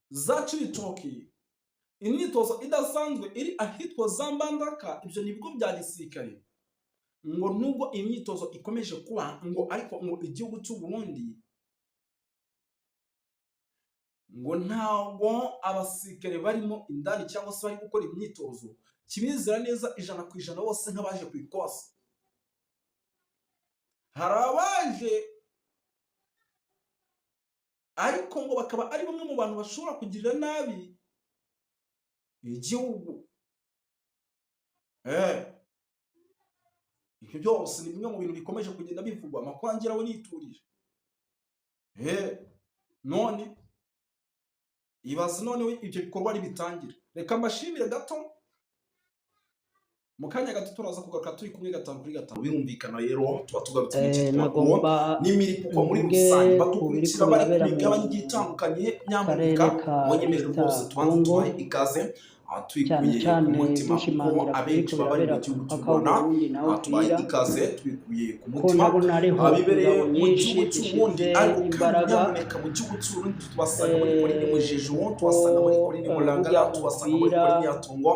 Speaker 1: za Cibitoki, imyitozo idasanzwe iri ahitwa za Mbandaka. Ibyo ni ibigo bya gisirikare. Ngo nubwo imyitozo ikomeje kuba, ngo ariko ngo igihugu cy'u Burundi ngo ntabwo abasirikare barimo indani cyangwa se bari gukora imyitozo kibizera neza 100% bose nk'abaje ku ikosi. Hari abaje, ariko ngo bakaba ari bamwe mu bantu bashobora kugirira nabi igihugu. Ibyo byose ni bimwe mu bintu bikomeje kugenda bivugwa. Amakuru angeraho niturije. None ibaze noneho ibyo bikorwa ari bitangira. Reka mbashimire gato, mu kanya gato turaza kugaruka turi kumwe gatanu kuri gatanu. Birumvikana rero tuba tugarutse mu cyitwa
Speaker 2: Nagomba
Speaker 1: n'imiripuko muri
Speaker 2: mvuge
Speaker 1: rusange
Speaker 2: ku
Speaker 1: badukurikira
Speaker 2: biriko
Speaker 1: bari ku
Speaker 2: birabera mu
Speaker 1: migabane igiye itandukanye.
Speaker 2: karere
Speaker 1: Nyamuneka
Speaker 2: ka
Speaker 1: munyemerere
Speaker 2: East
Speaker 1: rwose tubanze
Speaker 2: Congo,
Speaker 1: tubahe ikaze,
Speaker 2: cyane
Speaker 1: tubikuye ku
Speaker 2: cyane
Speaker 1: mutima, kuko
Speaker 2: dushimangira ku
Speaker 1: abenshi
Speaker 2: biriko
Speaker 1: baba bari
Speaker 2: birabera
Speaker 1: mu
Speaker 2: ku
Speaker 1: gihugu cy'u
Speaker 2: mupaka
Speaker 1: Rwanda.
Speaker 2: w'Uburundi na
Speaker 1: Tubahe
Speaker 2: Uvira,
Speaker 1: ikaze tubikuye ku
Speaker 2: ko
Speaker 1: mutima.
Speaker 2: ndabona hariho
Speaker 1: Bibereye
Speaker 2: ingabo
Speaker 1: mu
Speaker 2: nyinshi
Speaker 1: gihugu cy'Uburundi,
Speaker 2: zishize
Speaker 1: ariko kandi
Speaker 2: imbaraga,
Speaker 1: nyamuneka mu gihugu cy'Uburundi tubasanga muri Komini Mujejo,
Speaker 2: ko
Speaker 1: tubasanga muri Komini Mulangala,
Speaker 2: burya
Speaker 1: tubasanga muri
Speaker 2: Uvira
Speaker 1: Komini ya Tongo,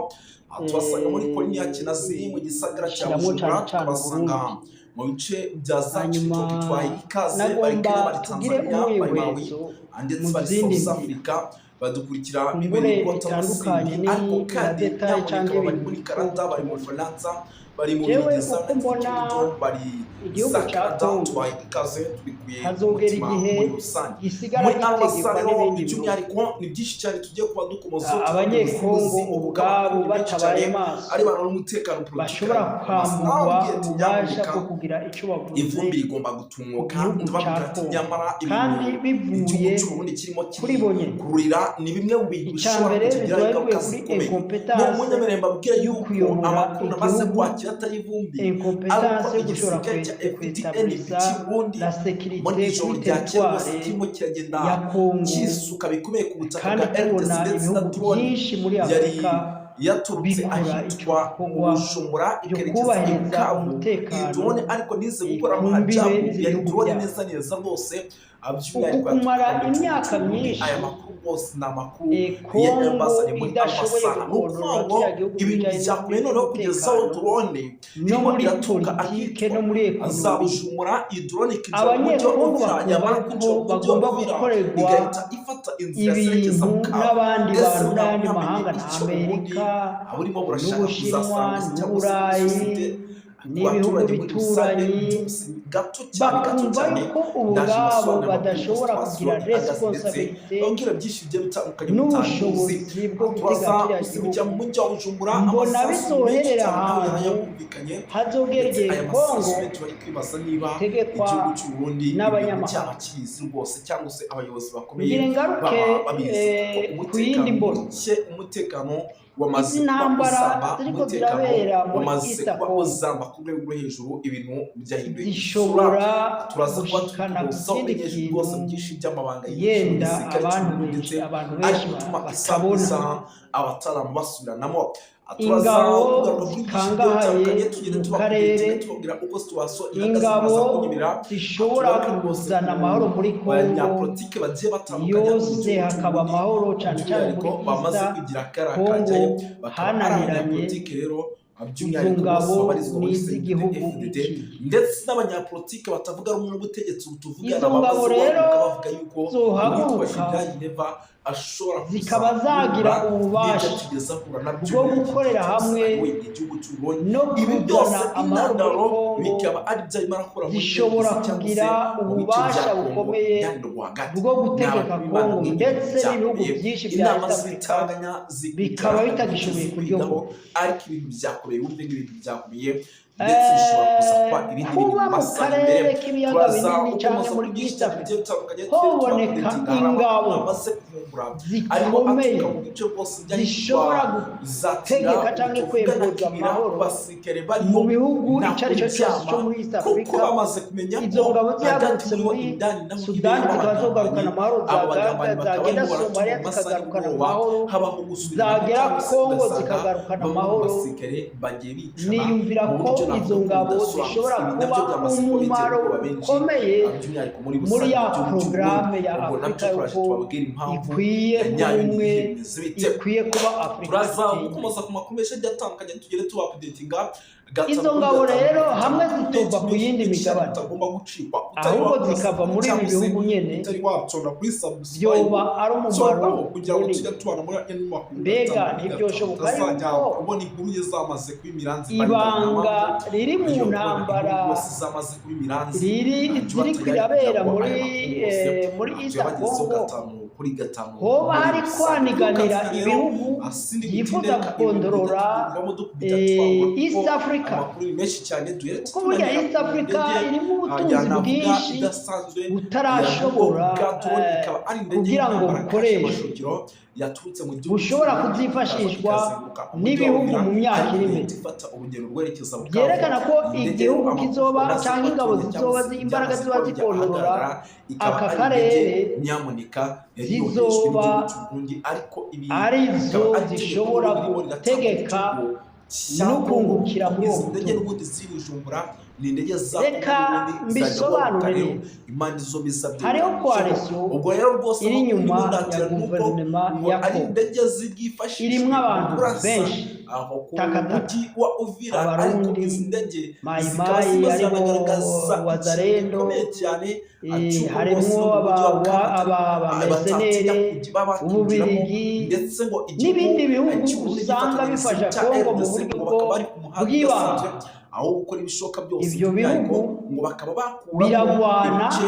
Speaker 1: tubasanga muri Komini ya Kinazi mu gisagara cya
Speaker 2: ishiramo cane
Speaker 1: Bujumbura,
Speaker 2: cane
Speaker 1: tubasanga
Speaker 2: Uburundi.
Speaker 1: mu bice bya za
Speaker 2: Hanyuma
Speaker 1: Cibitoke. Tubahe ikaze bari
Speaker 2: nagomba
Speaker 1: Kenya, bari
Speaker 2: tugire
Speaker 1: Tanzania, bari Malawi,
Speaker 2: umwihwezo
Speaker 1: ndetse
Speaker 2: mu
Speaker 1: bari
Speaker 2: zindi
Speaker 1: South
Speaker 2: nzira
Speaker 1: Africa, badukurikira
Speaker 2: kumbure
Speaker 1: bibereye i
Speaker 2: bitandukanye
Speaker 1: Masindi. Ariko
Speaker 2: na
Speaker 1: kandi
Speaker 2: detaye
Speaker 1: nyamuneka
Speaker 2: canke
Speaker 1: bari
Speaker 2: ibintu
Speaker 1: muri
Speaker 2: biriko
Speaker 1: Canada, bari mu
Speaker 2: tubona.
Speaker 1: Bufaransa, bari mu
Speaker 2: Jewe
Speaker 1: Bubiligi,
Speaker 2: uko mbona
Speaker 1: Kingdom, bari
Speaker 2: igihugu
Speaker 1: za
Speaker 2: ca
Speaker 1: Canada.
Speaker 2: Congo
Speaker 1: Tubahe ikaze tubikuye ku
Speaker 2: hazogera
Speaker 1: mutima
Speaker 2: igihe
Speaker 1: muri rusange.
Speaker 2: gisigara
Speaker 1: Muri
Speaker 2: gitegekwa
Speaker 1: Alwasa rero
Speaker 2: n'ibindi bihugu.
Speaker 1: by'umwihariko ni byinshi cyane tugiye kuba dukomozaho,
Speaker 2: Abanyekongo
Speaker 1: tuvuga
Speaker 2: ubwabo
Speaker 1: amakuru menshi
Speaker 2: batabaye
Speaker 1: cyane
Speaker 2: maso
Speaker 1: arebana n'umutekano politiki.
Speaker 2: bashobora kwamburwa
Speaker 1: Nababwiye ati
Speaker 2: ububasha
Speaker 1: nyamuneka
Speaker 2: bwo kugira ico bavuze
Speaker 1: ivumbi rigomba
Speaker 2: ku
Speaker 1: gutumuka.
Speaker 2: gihugu ca
Speaker 1: Ndababwira ati
Speaker 2: Congo,
Speaker 1: nyamara
Speaker 2: kandi
Speaker 1: ibintu igihugu
Speaker 2: bivuye
Speaker 1: cy'Uburundi kirimo
Speaker 2: kuri bo nyene.
Speaker 1: kurira ni bimwe mu bintu
Speaker 2: Ica
Speaker 1: bishobora
Speaker 2: mbere
Speaker 1: kutugiraho
Speaker 2: bizoba
Speaker 1: ingaruka
Speaker 2: bivuye kuri
Speaker 1: zikomeye.
Speaker 2: incompetence
Speaker 1: Munyemerere mbabwire
Speaker 2: yo
Speaker 1: yuko
Speaker 2: kuyobora
Speaker 1: amakuru namaze
Speaker 2: igihugu,
Speaker 1: kwakira atari ivumbi, ariko
Speaker 2: incompetence yo gushobora
Speaker 1: igisirikare cya FDNB
Speaker 2: kwetabulisa
Speaker 1: cy'Uburundi
Speaker 2: la
Speaker 1: muri
Speaker 2: sécurité
Speaker 1: ijoro
Speaker 2: kuri
Speaker 1: ryakeye rwose
Speaker 2: territoire
Speaker 1: kirimo kiragenda
Speaker 2: ya Congo,
Speaker 1: cyisuka bikomeye ku butaka
Speaker 2: kandi
Speaker 1: bwa RDC
Speaker 2: tubona
Speaker 1: ndetse na
Speaker 2: ibihugu
Speaker 1: drone
Speaker 2: byinshi muri
Speaker 1: yari
Speaker 2: Afurika
Speaker 1: yaturutse
Speaker 2: bikora ico
Speaker 1: ahitwa mu
Speaker 2: gikorwa
Speaker 1: Bujumbura
Speaker 2: byo
Speaker 1: ikerekeza i
Speaker 2: kubahiriza
Speaker 1: Bukavu. Iyi
Speaker 2: umutekano
Speaker 1: drone ariko nize gukora
Speaker 2: ku mbibe
Speaker 1: majabu, yari
Speaker 2: z'ibihugu
Speaker 1: drone
Speaker 2: byabo.
Speaker 1: neza neza rwose,
Speaker 2: Uku
Speaker 1: by'umwihariko
Speaker 2: kumara
Speaker 1: yaturuka mu gihugu
Speaker 2: imyaka
Speaker 1: cy'Uburundi.
Speaker 2: myinshi
Speaker 1: Aya makuru rwose ni amakuru
Speaker 2: Congo
Speaker 1: yabazanye muri
Speaker 2: idashoboye
Speaker 1: amasaha. Ni ukuvuga
Speaker 2: gukontorora
Speaker 1: ngo
Speaker 2: kiriya gihugu
Speaker 1: ibintu
Speaker 2: bijanye
Speaker 1: byakomeye noneho kugeza aho
Speaker 2: n'umutekano
Speaker 1: drone
Speaker 2: no
Speaker 1: irimo
Speaker 2: muri
Speaker 1: iraturuka
Speaker 2: politike
Speaker 1: ahitwa
Speaker 2: no muri
Speaker 1: za
Speaker 2: ekonomi,
Speaker 1: Bujumbura, iyi drone ikinjira mu mujyi wa
Speaker 2: Abanyekongo
Speaker 1: Uvira,
Speaker 2: bakumva
Speaker 1: yamara
Speaker 2: yuko
Speaker 1: kwinjira mu mujyi wa
Speaker 2: bagomba
Speaker 1: Uvira
Speaker 2: gukorerwa
Speaker 1: igahita ifata inzira zerekeza
Speaker 2: ibintu
Speaker 1: Bukavu.
Speaker 2: n'abandi
Speaker 1: Ese
Speaker 2: bantu
Speaker 1: mwaba
Speaker 2: n'ayandi
Speaker 1: mwamenye
Speaker 2: mahanga nka
Speaker 1: icyo ubundi
Speaker 2: Amerika
Speaker 1: aburimo burashaka
Speaker 2: n'Ubushinwa
Speaker 1: kuzasangiza cyangwa se
Speaker 2: n'Uburayi
Speaker 1: sosiyete ku
Speaker 2: n'ibihugu
Speaker 1: baturage muri rusange?
Speaker 2: bituranyi,
Speaker 1: Byose ni gato cyane, gato
Speaker 2: bakumva
Speaker 1: cyane.
Speaker 2: yuko
Speaker 1: Ndaje
Speaker 2: ubwabo
Speaker 1: mbasobanurira amakuru
Speaker 2: badashobora
Speaker 1: situwasiyo
Speaker 2: kugira
Speaker 1: ihagaze, ndetse
Speaker 2: responsabilité
Speaker 1: babwira byinshi bigiye bitandukanye mutamuzi.
Speaker 2: n'ubushobozi bwo gutega
Speaker 1: Turaza
Speaker 2: kiriya
Speaker 1: gusimbukira mu
Speaker 2: gihugu.
Speaker 1: mujyi wa Bujumbura.
Speaker 2: Mbona
Speaker 1: Amasasu menshi
Speaker 2: bizoherera
Speaker 1: cyane nawe
Speaker 2: ahantu
Speaker 1: yarayumvikanye,
Speaker 2: hazogera
Speaker 1: ndetse
Speaker 2: igihe
Speaker 1: aya
Speaker 2: Congo
Speaker 1: masasu menshi bari kwibaza niba
Speaker 2: itegekwa
Speaker 1: igihugu cy'Uburundi ibintu
Speaker 2: n'abanyamahanga.
Speaker 1: cyaba kibizi rwose, cyangwa se abayobozi bakomeye
Speaker 2: Ngire ngaruke
Speaker 1: baba babizi, kuko
Speaker 2: ku yindi
Speaker 1: umutekano
Speaker 2: mbono.
Speaker 1: muke, umutekano wamaze
Speaker 2: Izi
Speaker 1: kuba
Speaker 2: ntambara
Speaker 1: uzamba,
Speaker 2: ziriko
Speaker 1: umutekano
Speaker 2: zirabera muri
Speaker 1: wamaze
Speaker 2: East
Speaker 1: kuba
Speaker 2: Congo
Speaker 1: uzamba ku rwego rwo hejuru, ibintu byahinduye isura.
Speaker 2: zishobora
Speaker 1: Turaza kuba
Speaker 2: gushikana ku
Speaker 1: tukubuzaho
Speaker 2: kindi
Speaker 1: umenyesha rwose
Speaker 2: kintu
Speaker 1: byinshi by'amabanga yinshi mu
Speaker 2: yenda
Speaker 1: gisirikare
Speaker 2: abantu
Speaker 1: cy'Uburundi,
Speaker 2: benshi
Speaker 1: ndetse
Speaker 2: abantu
Speaker 1: ari
Speaker 2: benshi
Speaker 1: gutuma isaha ku
Speaker 2: batabona.
Speaker 1: isaha abataramu basubiranamo. Turaza
Speaker 2: Ingabo
Speaker 1: kugaruka kuri byinshi bigiye
Speaker 2: zikangahaye
Speaker 1: bitandukanye, tugende
Speaker 2: mu
Speaker 1: tubakurikiye,
Speaker 2: karere,
Speaker 1: tubabwira uko situwasiyo ihagaze.
Speaker 2: ingabo
Speaker 1: Muraza kunyemerera
Speaker 2: zishobora
Speaker 1: tugaruke rwose
Speaker 2: kuzana
Speaker 1: ku
Speaker 2: amahoro muri Congo
Speaker 1: banyapolitike bagiye batandukanye mu
Speaker 2: yose,
Speaker 1: gihugu
Speaker 2: hakaba
Speaker 1: cy'Uburundi,
Speaker 2: amahoro cane cane muri
Speaker 1: by'umwihariko bamaze
Speaker 2: East
Speaker 1: kugira akara
Speaker 2: Congo
Speaker 1: kajyayo, bakaba ari
Speaker 2: hananiranye.
Speaker 1: abanyapolitike rero
Speaker 2: Izo
Speaker 1: by'umwihariko bose
Speaker 2: ngabo
Speaker 1: babarizwa
Speaker 2: ni
Speaker 1: muri
Speaker 2: iz'igihugu
Speaker 1: CNDD-FDD,
Speaker 2: iki?
Speaker 1: ndetse n'abanyapolitike batavuga rumwe n'ubutegetsi ubu tuvugana
Speaker 2: Izo ngabo
Speaker 1: bamaze
Speaker 2: rero
Speaker 1: guhaguruka bavuga yuko uwitwa
Speaker 2: zohaguruka
Speaker 1: Jenerali Neva ashobora
Speaker 2: zikaba zagira
Speaker 1: kuzahura n'ibyo
Speaker 2: ububasha
Speaker 1: atigeze ahura nabyo
Speaker 2: bwo
Speaker 1: muri iki gihe
Speaker 2: gukorera
Speaker 1: cyose
Speaker 2: hamwe
Speaker 1: ayoboye igihugu cy'Uburundi.
Speaker 2: no
Speaker 1: Ibi byose
Speaker 2: kuzana amahoro muri
Speaker 1: intandaro
Speaker 2: Congo,
Speaker 1: bikaba ari byo arimo arakora muri
Speaker 2: zishobora
Speaker 1: RDC cyangwa se
Speaker 2: kugira
Speaker 1: mu bice bya
Speaker 2: ububasha
Speaker 1: Congo
Speaker 2: bukomeye
Speaker 1: indani rwagati.
Speaker 2: bwo
Speaker 1: Ni
Speaker 2: gutegeka
Speaker 1: abantu b'Imana
Speaker 2: Congo
Speaker 1: nk'ibi
Speaker 2: ndetse n'ibihugu
Speaker 1: byakomeye,
Speaker 2: byinshi bya
Speaker 1: inama
Speaker 2: East Africa
Speaker 1: z'ibitanganya
Speaker 2: bikaba
Speaker 1: zikwicara
Speaker 2: bitagishoboye
Speaker 1: zikwigaho,
Speaker 2: kuryoha.
Speaker 1: ariko ibintu byakomeye, wumve nk'ibintu byakomeye, ndetse bishobora kuza kuba ibindi bintu
Speaker 2: Kuba
Speaker 1: mu
Speaker 2: mu
Speaker 1: masaha imbere.
Speaker 2: karere k'ibiyaga
Speaker 1: Turaza
Speaker 2: binini canke
Speaker 1: gukomeza
Speaker 2: muri
Speaker 1: kuri byinshi
Speaker 2: East
Speaker 1: cyane
Speaker 2: Africa
Speaker 1: bigiye bitandukanye, tugende
Speaker 2: hoboneka
Speaker 1: tubakudetinga. Hari amakuru
Speaker 2: ingabo
Speaker 1: namaze kuvumbura arimo
Speaker 2: zikomeye
Speaker 1: aturuka mu bice bwose by'ahitwa
Speaker 2: zishobora
Speaker 1: Zatira,
Speaker 2: gutegeka canke
Speaker 1: ubu tuvugana
Speaker 2: kwempoza
Speaker 1: Kibira,
Speaker 2: amahoro
Speaker 1: basirikare
Speaker 2: mu
Speaker 1: bariyo
Speaker 2: bihugu
Speaker 1: nta
Speaker 2: ico arico cose
Speaker 1: kuryama,
Speaker 2: co muri East
Speaker 1: kuko
Speaker 2: Africa.
Speaker 1: bamaze kumenya
Speaker 2: Izo
Speaker 1: ko
Speaker 2: ngabo
Speaker 1: hagati
Speaker 2: zihagurutse
Speaker 1: muri bo
Speaker 2: muri
Speaker 1: indani naho
Speaker 2: Sudani
Speaker 1: hibereyemo
Speaker 2: zikaba zogarukana
Speaker 1: abagambanyi.
Speaker 2: amahoro,
Speaker 1: Abo bagambanyi bakaba
Speaker 2: zagenda
Speaker 1: barimo baratuma
Speaker 2: Somalia
Speaker 1: mu masaha
Speaker 2: zikagarukana
Speaker 1: y'umugoroba
Speaker 2: amahoro,
Speaker 1: habaho gusubirana,
Speaker 2: zagera
Speaker 1: cyangwa se
Speaker 2: Congo
Speaker 1: ugasanga
Speaker 2: zikagarukana
Speaker 1: bamwe mu
Speaker 2: amahoro.
Speaker 1: basirikare bagiye bicana
Speaker 2: Niyumvira
Speaker 1: mu
Speaker 2: ko
Speaker 1: buryo navuga
Speaker 2: izo
Speaker 1: ko
Speaker 2: ngabo
Speaker 1: budasobanutse.
Speaker 2: zishobora
Speaker 1: Ibi
Speaker 2: kuba
Speaker 1: nabyo byamaze kuba bitera
Speaker 2: umumaro
Speaker 1: ubwoba benshi,
Speaker 2: ukomeye
Speaker 1: by'umwihariko muri
Speaker 2: muri
Speaker 1: rusange
Speaker 2: ya
Speaker 1: mu gihugu cy'Uburundi.
Speaker 2: porogaramu ya
Speaker 1: Ubwo nabyo
Speaker 2: Afurika
Speaker 1: turaje
Speaker 2: yuko
Speaker 1: tubabwira impamvu
Speaker 2: ikwiye kuba
Speaker 1: nyayo
Speaker 2: umwe,
Speaker 1: n'igihe bimeze bite.
Speaker 2: ikwiye kuba Afurika
Speaker 1: Turaza
Speaker 2: iteye imbere.
Speaker 1: gukomeza ku makuru menshi agiye atandukanye, tugere tuba updatinga gatanu
Speaker 2: Izo
Speaker 1: kuri
Speaker 2: ngabo
Speaker 1: gatanu.
Speaker 2: rero
Speaker 1: Dufite
Speaker 2: hamwe
Speaker 1: amakuru
Speaker 2: zitova
Speaker 1: menshi
Speaker 2: ku
Speaker 1: menshi
Speaker 2: yindi
Speaker 1: menshi cyane
Speaker 2: migabane
Speaker 1: utagomba gucikwa utari
Speaker 2: ahubwo
Speaker 1: wakora
Speaker 2: zikava muri ibi
Speaker 1: cyangwa se
Speaker 2: bihugu nyene,
Speaker 1: utari waconda kuri subscribe,
Speaker 2: vyoba ari umumaro
Speaker 1: condaho kugira ngo
Speaker 2: munini.
Speaker 1: tujye tubana muri aya makuru
Speaker 2: Mbega
Speaker 1: gatanu kuri gatanu,
Speaker 2: ntivyoshoboka
Speaker 1: utazajya
Speaker 2: yuko
Speaker 1: ubona inkuru ye zamaze kuba imiranzi bari
Speaker 2: ibanga riri mu
Speaker 1: iyo kubona inkuru
Speaker 2: ntambara
Speaker 1: rwose zamaze kuba imiranzi
Speaker 2: riri
Speaker 1: ntacyo
Speaker 2: ziriko
Speaker 1: batayari kugira
Speaker 2: irabera
Speaker 1: ngo
Speaker 2: muri
Speaker 1: aya makuru rwose
Speaker 2: muri East
Speaker 1: tuyabagezeho
Speaker 2: Congo
Speaker 1: gatanu Kuri 5
Speaker 2: Hoba
Speaker 1: muri
Speaker 2: hari
Speaker 1: rusange.
Speaker 2: kwaniganira
Speaker 1: Birumvikana rero,
Speaker 2: ibihugu
Speaker 1: sindi
Speaker 2: byifuza
Speaker 1: butinde, reka ibintu
Speaker 2: gukondorora
Speaker 1: bidatugiramo dukubita twagwa, kuko
Speaker 2: East Africa,
Speaker 1: amakuru ni menshi cyane duhere
Speaker 2: kuko burya
Speaker 1: tunanira
Speaker 2: East
Speaker 1: ku
Speaker 2: Africa
Speaker 1: ndege
Speaker 2: irimo ubutunzi
Speaker 1: yanavuga
Speaker 2: bwinshi
Speaker 1: idasanzwe
Speaker 2: butarashobora
Speaker 1: bwa drone, ikaba ari indege
Speaker 2: kugira ngo
Speaker 1: y'intambara
Speaker 2: bukoreshwe,
Speaker 1: Mashogero yaturutse mu gihugu
Speaker 2: bushobora
Speaker 1: cy'u Burundi,
Speaker 2: kuzifashishwa
Speaker 1: ikazenguruka umujyi wa
Speaker 2: n'ibihugu
Speaker 1: Uvira,
Speaker 2: mu myaka
Speaker 1: ariko
Speaker 2: iri imbere.
Speaker 1: ihita ifata urugendo rwerekeza Bukavu.
Speaker 2: Byerekana ko
Speaker 1: Iyi ndege
Speaker 2: igihugu
Speaker 1: amakuru
Speaker 2: kizoba
Speaker 1: amaze
Speaker 2: cyangwa ingabo
Speaker 1: kubatunga cyangwa
Speaker 2: zizoba
Speaker 1: se
Speaker 2: imbaraga
Speaker 1: byamaze
Speaker 2: ziba
Speaker 1: kuba bijya
Speaker 2: zikondorora
Speaker 1: ahagaragara, ikaba
Speaker 2: aka
Speaker 1: ari indege
Speaker 2: karere
Speaker 1: nyamuneka yari yoherejwe
Speaker 2: zizoba
Speaker 1: n'igihugu cy'u Burundi, ariko ibi
Speaker 2: arizo
Speaker 1: bikaba ari itegeko
Speaker 2: zishobora
Speaker 1: ririmo riratanga
Speaker 2: gutegeka
Speaker 1: igitugu cya
Speaker 2: no
Speaker 1: Kongo.
Speaker 2: kungukira muri
Speaker 1: Izi
Speaker 2: uwo
Speaker 1: ndege
Speaker 2: butunzi.
Speaker 1: n'ubundi ziri Bujumbura ni indege za
Speaker 2: Reka
Speaker 1: Kongo n'ubundi zajya
Speaker 2: mbisobanure
Speaker 1: guhaguruka rero
Speaker 2: neza.
Speaker 1: impande zombi
Speaker 2: Hariho
Speaker 1: zabyemeranyije.
Speaker 2: coalition
Speaker 1: Ubwo rero rwose
Speaker 2: iri
Speaker 1: amakuru
Speaker 2: inyuma
Speaker 1: ndimo
Speaker 2: ya
Speaker 1: ndatira nuko
Speaker 2: guverinoma
Speaker 1: ngo
Speaker 2: ya
Speaker 1: ari
Speaker 2: Congo
Speaker 1: indege zifashishijwe
Speaker 2: irimwo
Speaker 1: mu
Speaker 2: abantu
Speaker 1: kurasa
Speaker 2: benshi
Speaker 1: aho ku
Speaker 2: takataka,
Speaker 1: mujyi wa Uvira, ariko
Speaker 2: Abarundi,
Speaker 1: izi ndege zikaba
Speaker 2: Mayimayi,
Speaker 1: zirimo
Speaker 2: harimo
Speaker 1: ziragaragaza ikintu
Speaker 2: Wazalendo,
Speaker 1: gikomeye cyane cy'uko rwose
Speaker 2: harimwo
Speaker 1: no mu mujyi wa Bukavu
Speaker 2: abamercenere,
Speaker 1: batatinya kujya bakinjiramo,
Speaker 2: Ububirigi
Speaker 1: ndetse ngo igihugu
Speaker 2: n'ibindi bihugu
Speaker 1: cy'u Burundi
Speaker 2: usanga
Speaker 1: gifatanyije
Speaker 2: bifasha
Speaker 1: cya
Speaker 2: Kongo mu
Speaker 1: RDC
Speaker 2: buryo
Speaker 1: ngo
Speaker 2: bwo
Speaker 1: bakaba bari ku muhanda
Speaker 2: bw'ibanga.
Speaker 1: udasanzwe aho gukora ibishoboka byose,
Speaker 2: Ibyo
Speaker 1: by'umwihariko
Speaker 2: bihugu
Speaker 1: ngo bakaba bakuramo
Speaker 2: biragwana,
Speaker 1: ibice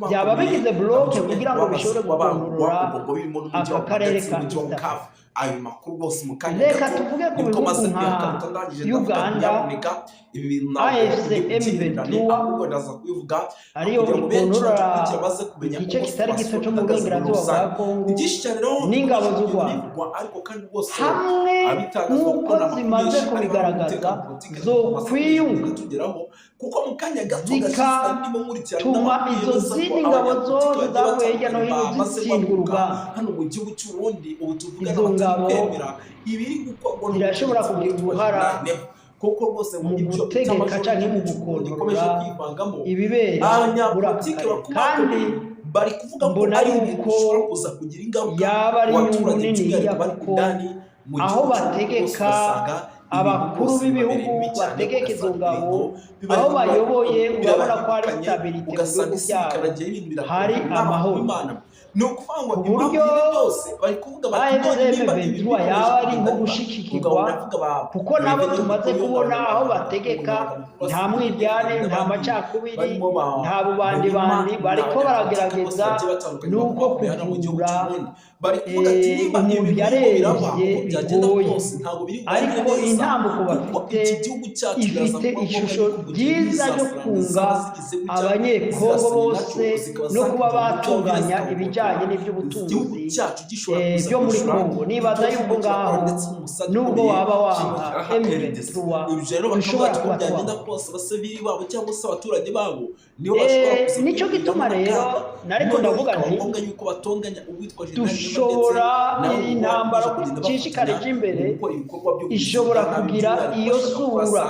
Speaker 2: byaba
Speaker 1: bikomakomeye
Speaker 2: bigize bloke
Speaker 1: by'umwihariko
Speaker 2: kugira ngo
Speaker 1: bamaze
Speaker 2: bishobore
Speaker 1: kuba bagwa
Speaker 2: gukondorora
Speaker 1: ubwo ngo birimo n'umujyi
Speaker 2: aka
Speaker 1: wa
Speaker 2: karere
Speaker 1: ndetse
Speaker 2: ka
Speaker 1: n'umujyi wa
Speaker 2: East Africa.
Speaker 1: Bukavu. Ayo makuru rwose mu kanya
Speaker 2: Reka
Speaker 1: gato
Speaker 2: tuvuge ku
Speaker 1: nibwo
Speaker 2: bihugu
Speaker 1: maze
Speaker 2: nka
Speaker 1: kuyakaruta ndangije ndavuga nti
Speaker 2: Uganda,
Speaker 1: nyamuneka ibi bintu ntabwo
Speaker 2: AFC
Speaker 1: ndi bubyirindirane,
Speaker 2: M23
Speaker 1: ahubwo ndaza kubivuga
Speaker 2: ariyo
Speaker 1: kugira ngo benshi
Speaker 2: ikondorora
Speaker 1: badukurikiye baze kumenya
Speaker 2: igice
Speaker 1: uko
Speaker 2: kitari gito
Speaker 1: situation
Speaker 2: cyo mu
Speaker 1: ihagaze muri
Speaker 2: burengerazuba bwa
Speaker 1: rusange.
Speaker 2: Kongo
Speaker 1: Ni byinshi cyane rero
Speaker 2: n'ingabo
Speaker 1: bikomeje
Speaker 2: z'u
Speaker 1: kugenda
Speaker 2: Rwanda,
Speaker 1: bivugwa, ariko kandi rwose
Speaker 2: hamwe
Speaker 1: abitangazwa
Speaker 2: nk'uko
Speaker 1: kuko ni amakuru
Speaker 2: zimaze
Speaker 1: menshi arimo
Speaker 2: kubigaragaza
Speaker 1: n'umutekano politiki
Speaker 2: zo
Speaker 1: ariko amaze
Speaker 2: kwiyunga
Speaker 1: kugenda tugeraho, kuko mu kanya gato gashize nari ndimo nkurikirana
Speaker 2: zikatuma
Speaker 1: n'amakuru
Speaker 2: izo
Speaker 1: yemeza ko
Speaker 2: zindi ngabo
Speaker 1: abanyapolitiki
Speaker 2: zose
Speaker 1: bagiye
Speaker 2: zavuye hirya no
Speaker 1: batandukanye
Speaker 2: hino
Speaker 1: bamaze
Speaker 2: zitsindwa
Speaker 1: guhaguruka
Speaker 2: urugamba.
Speaker 1: hano mu gihugu cy'u Burundi ubu tuvugana
Speaker 2: Izo
Speaker 1: batari
Speaker 2: ngabo
Speaker 1: kwemera ibiri gukorwa
Speaker 2: zirashobora
Speaker 1: n'ubutegetsi
Speaker 2: kugira
Speaker 1: bwitwa
Speaker 2: uruhara
Speaker 1: General Neva, kuko rwose ngo
Speaker 2: mu
Speaker 1: ibyo
Speaker 2: gutegeka
Speaker 1: itamajoro
Speaker 2: canke mu
Speaker 1: ry'igihugu cy'u Burundi ikomeje
Speaker 2: gukondorora
Speaker 1: kwivangamo,
Speaker 2: ibibera muri aka
Speaker 1: abanyapolitike
Speaker 2: karere, kandi
Speaker 1: bakomakomeye bari kuvuga ko
Speaker 2: mbona
Speaker 1: ari ibintu
Speaker 2: yuko
Speaker 1: bishobora kuza kugira ingaruka
Speaker 2: yaba
Speaker 1: ku
Speaker 2: ari inyungu
Speaker 1: baturage by'umwihariko
Speaker 2: niniya,
Speaker 1: bari
Speaker 2: kuko
Speaker 1: indani mu
Speaker 2: aho
Speaker 1: gihugu cy'u Burundi rwose
Speaker 2: bategeka
Speaker 1: ugasanga ibintu
Speaker 2: abakuru
Speaker 1: rwose bibabereye
Speaker 2: b'ibihugu
Speaker 1: bibi cyane,
Speaker 2: bategeka izo
Speaker 1: ugasanga
Speaker 2: ngabo
Speaker 1: ibintu
Speaker 2: aho bayoboye urabona ko hari
Speaker 1: birabahimbukanye,
Speaker 2: stabilite mu
Speaker 1: ugasanga
Speaker 2: bihugu
Speaker 1: isi
Speaker 2: byabo,
Speaker 1: bikaragiye ibintu
Speaker 2: hari
Speaker 1: birakomeye
Speaker 2: amahoro,
Speaker 1: Imana. Ni ukuvuga ngo
Speaker 2: ku
Speaker 1: impamvu
Speaker 2: buryo
Speaker 1: y'ibi byose bari kuvuga bati none
Speaker 2: AFC
Speaker 1: niba ibi
Speaker 2: M23
Speaker 1: bikomeje
Speaker 2: yaba ari
Speaker 1: kugenda
Speaker 2: nko
Speaker 1: biba, ubwo
Speaker 2: gushigikirwa,
Speaker 1: ndavuga ba
Speaker 2: kuko nabo
Speaker 1: Reverend
Speaker 2: tumaze
Speaker 1: Mukuru
Speaker 2: kubona aho
Speaker 1: n'abanyarwanda
Speaker 2: bategeka nta
Speaker 1: bose
Speaker 2: mwiryane, nta
Speaker 1: n'abandi
Speaker 2: macakubiri,
Speaker 1: barimo ba
Speaker 2: nta bubandi
Speaker 1: Murima
Speaker 2: bandi, bariko
Speaker 1: n'abanyapolitiki bose
Speaker 2: baragerageza
Speaker 1: bagiye batandukanye
Speaker 2: nuko
Speaker 1: bakomakomeye hano mu gihugu
Speaker 2: kuvura
Speaker 1: cy'u Burundi bari kuvuga ati niba
Speaker 2: umuntu
Speaker 1: ibi birimo biraba
Speaker 2: yarembye
Speaker 1: uko byagenda
Speaker 2: bigoye,
Speaker 1: kose ntabwo biri burangire
Speaker 2: ariko
Speaker 1: neza,
Speaker 2: intambuko
Speaker 1: kuko
Speaker 2: bafite
Speaker 1: iki gihugu cyacu biraza
Speaker 2: ifite
Speaker 1: kuba ngombwa
Speaker 2: ishusho
Speaker 1: yuko mu gihe
Speaker 2: ryiza ryo
Speaker 1: n'izasarane
Speaker 2: kunga
Speaker 1: zaba zigize gutya
Speaker 2: Abanyekongo
Speaker 1: zirasanye nacyo
Speaker 2: bose
Speaker 1: zikaba
Speaker 2: no kuba
Speaker 1: zakwinjira mu cyo Uvira
Speaker 2: batunganya
Speaker 1: zikawukontorora,
Speaker 2: ibijyanye
Speaker 1: igihugu
Speaker 2: n'iby'ubutunzi
Speaker 1: cyacu gishobora kuza
Speaker 2: byo muri
Speaker 1: kwishyura
Speaker 2: Kongo. Nibaza
Speaker 1: ibyo
Speaker 2: yuko
Speaker 1: kirimo kirakora
Speaker 2: ngaho
Speaker 1: ndetse n'umusada
Speaker 2: nubwo
Speaker 1: ukomeye
Speaker 2: waba
Speaker 1: kirimo
Speaker 2: wanka
Speaker 1: kiraha RDC.
Speaker 2: M23
Speaker 1: Ibyo rero bakavuga
Speaker 2: dushobora
Speaker 1: ati uko
Speaker 2: kuba
Speaker 1: byagenda
Speaker 2: twabona.
Speaker 1: kose abasivili babo cyangwa se abaturage babo nibo bashobora kuza
Speaker 2: Nicyo
Speaker 1: kwikuramo
Speaker 2: gituma rero
Speaker 1: n'akaga,
Speaker 2: nariko
Speaker 1: noneho
Speaker 2: ndavuga
Speaker 1: bikaba
Speaker 2: nti
Speaker 1: ngombwa yuko batonganya uwitwa General Neva ndetse
Speaker 2: dushobora
Speaker 1: nawe
Speaker 2: iyi
Speaker 1: ngo
Speaker 2: ntambara
Speaker 1: bakomeje
Speaker 2: ko
Speaker 1: kugenda bafatanya
Speaker 2: ishishikarije
Speaker 1: mu
Speaker 2: imbere
Speaker 1: gukora ibikorwa byo kugizi
Speaker 2: ishobora
Speaker 1: bwa nabi,
Speaker 2: kugira
Speaker 1: by'umwihariko
Speaker 2: iyo
Speaker 1: bashaka
Speaker 2: sura,
Speaker 1: kurasa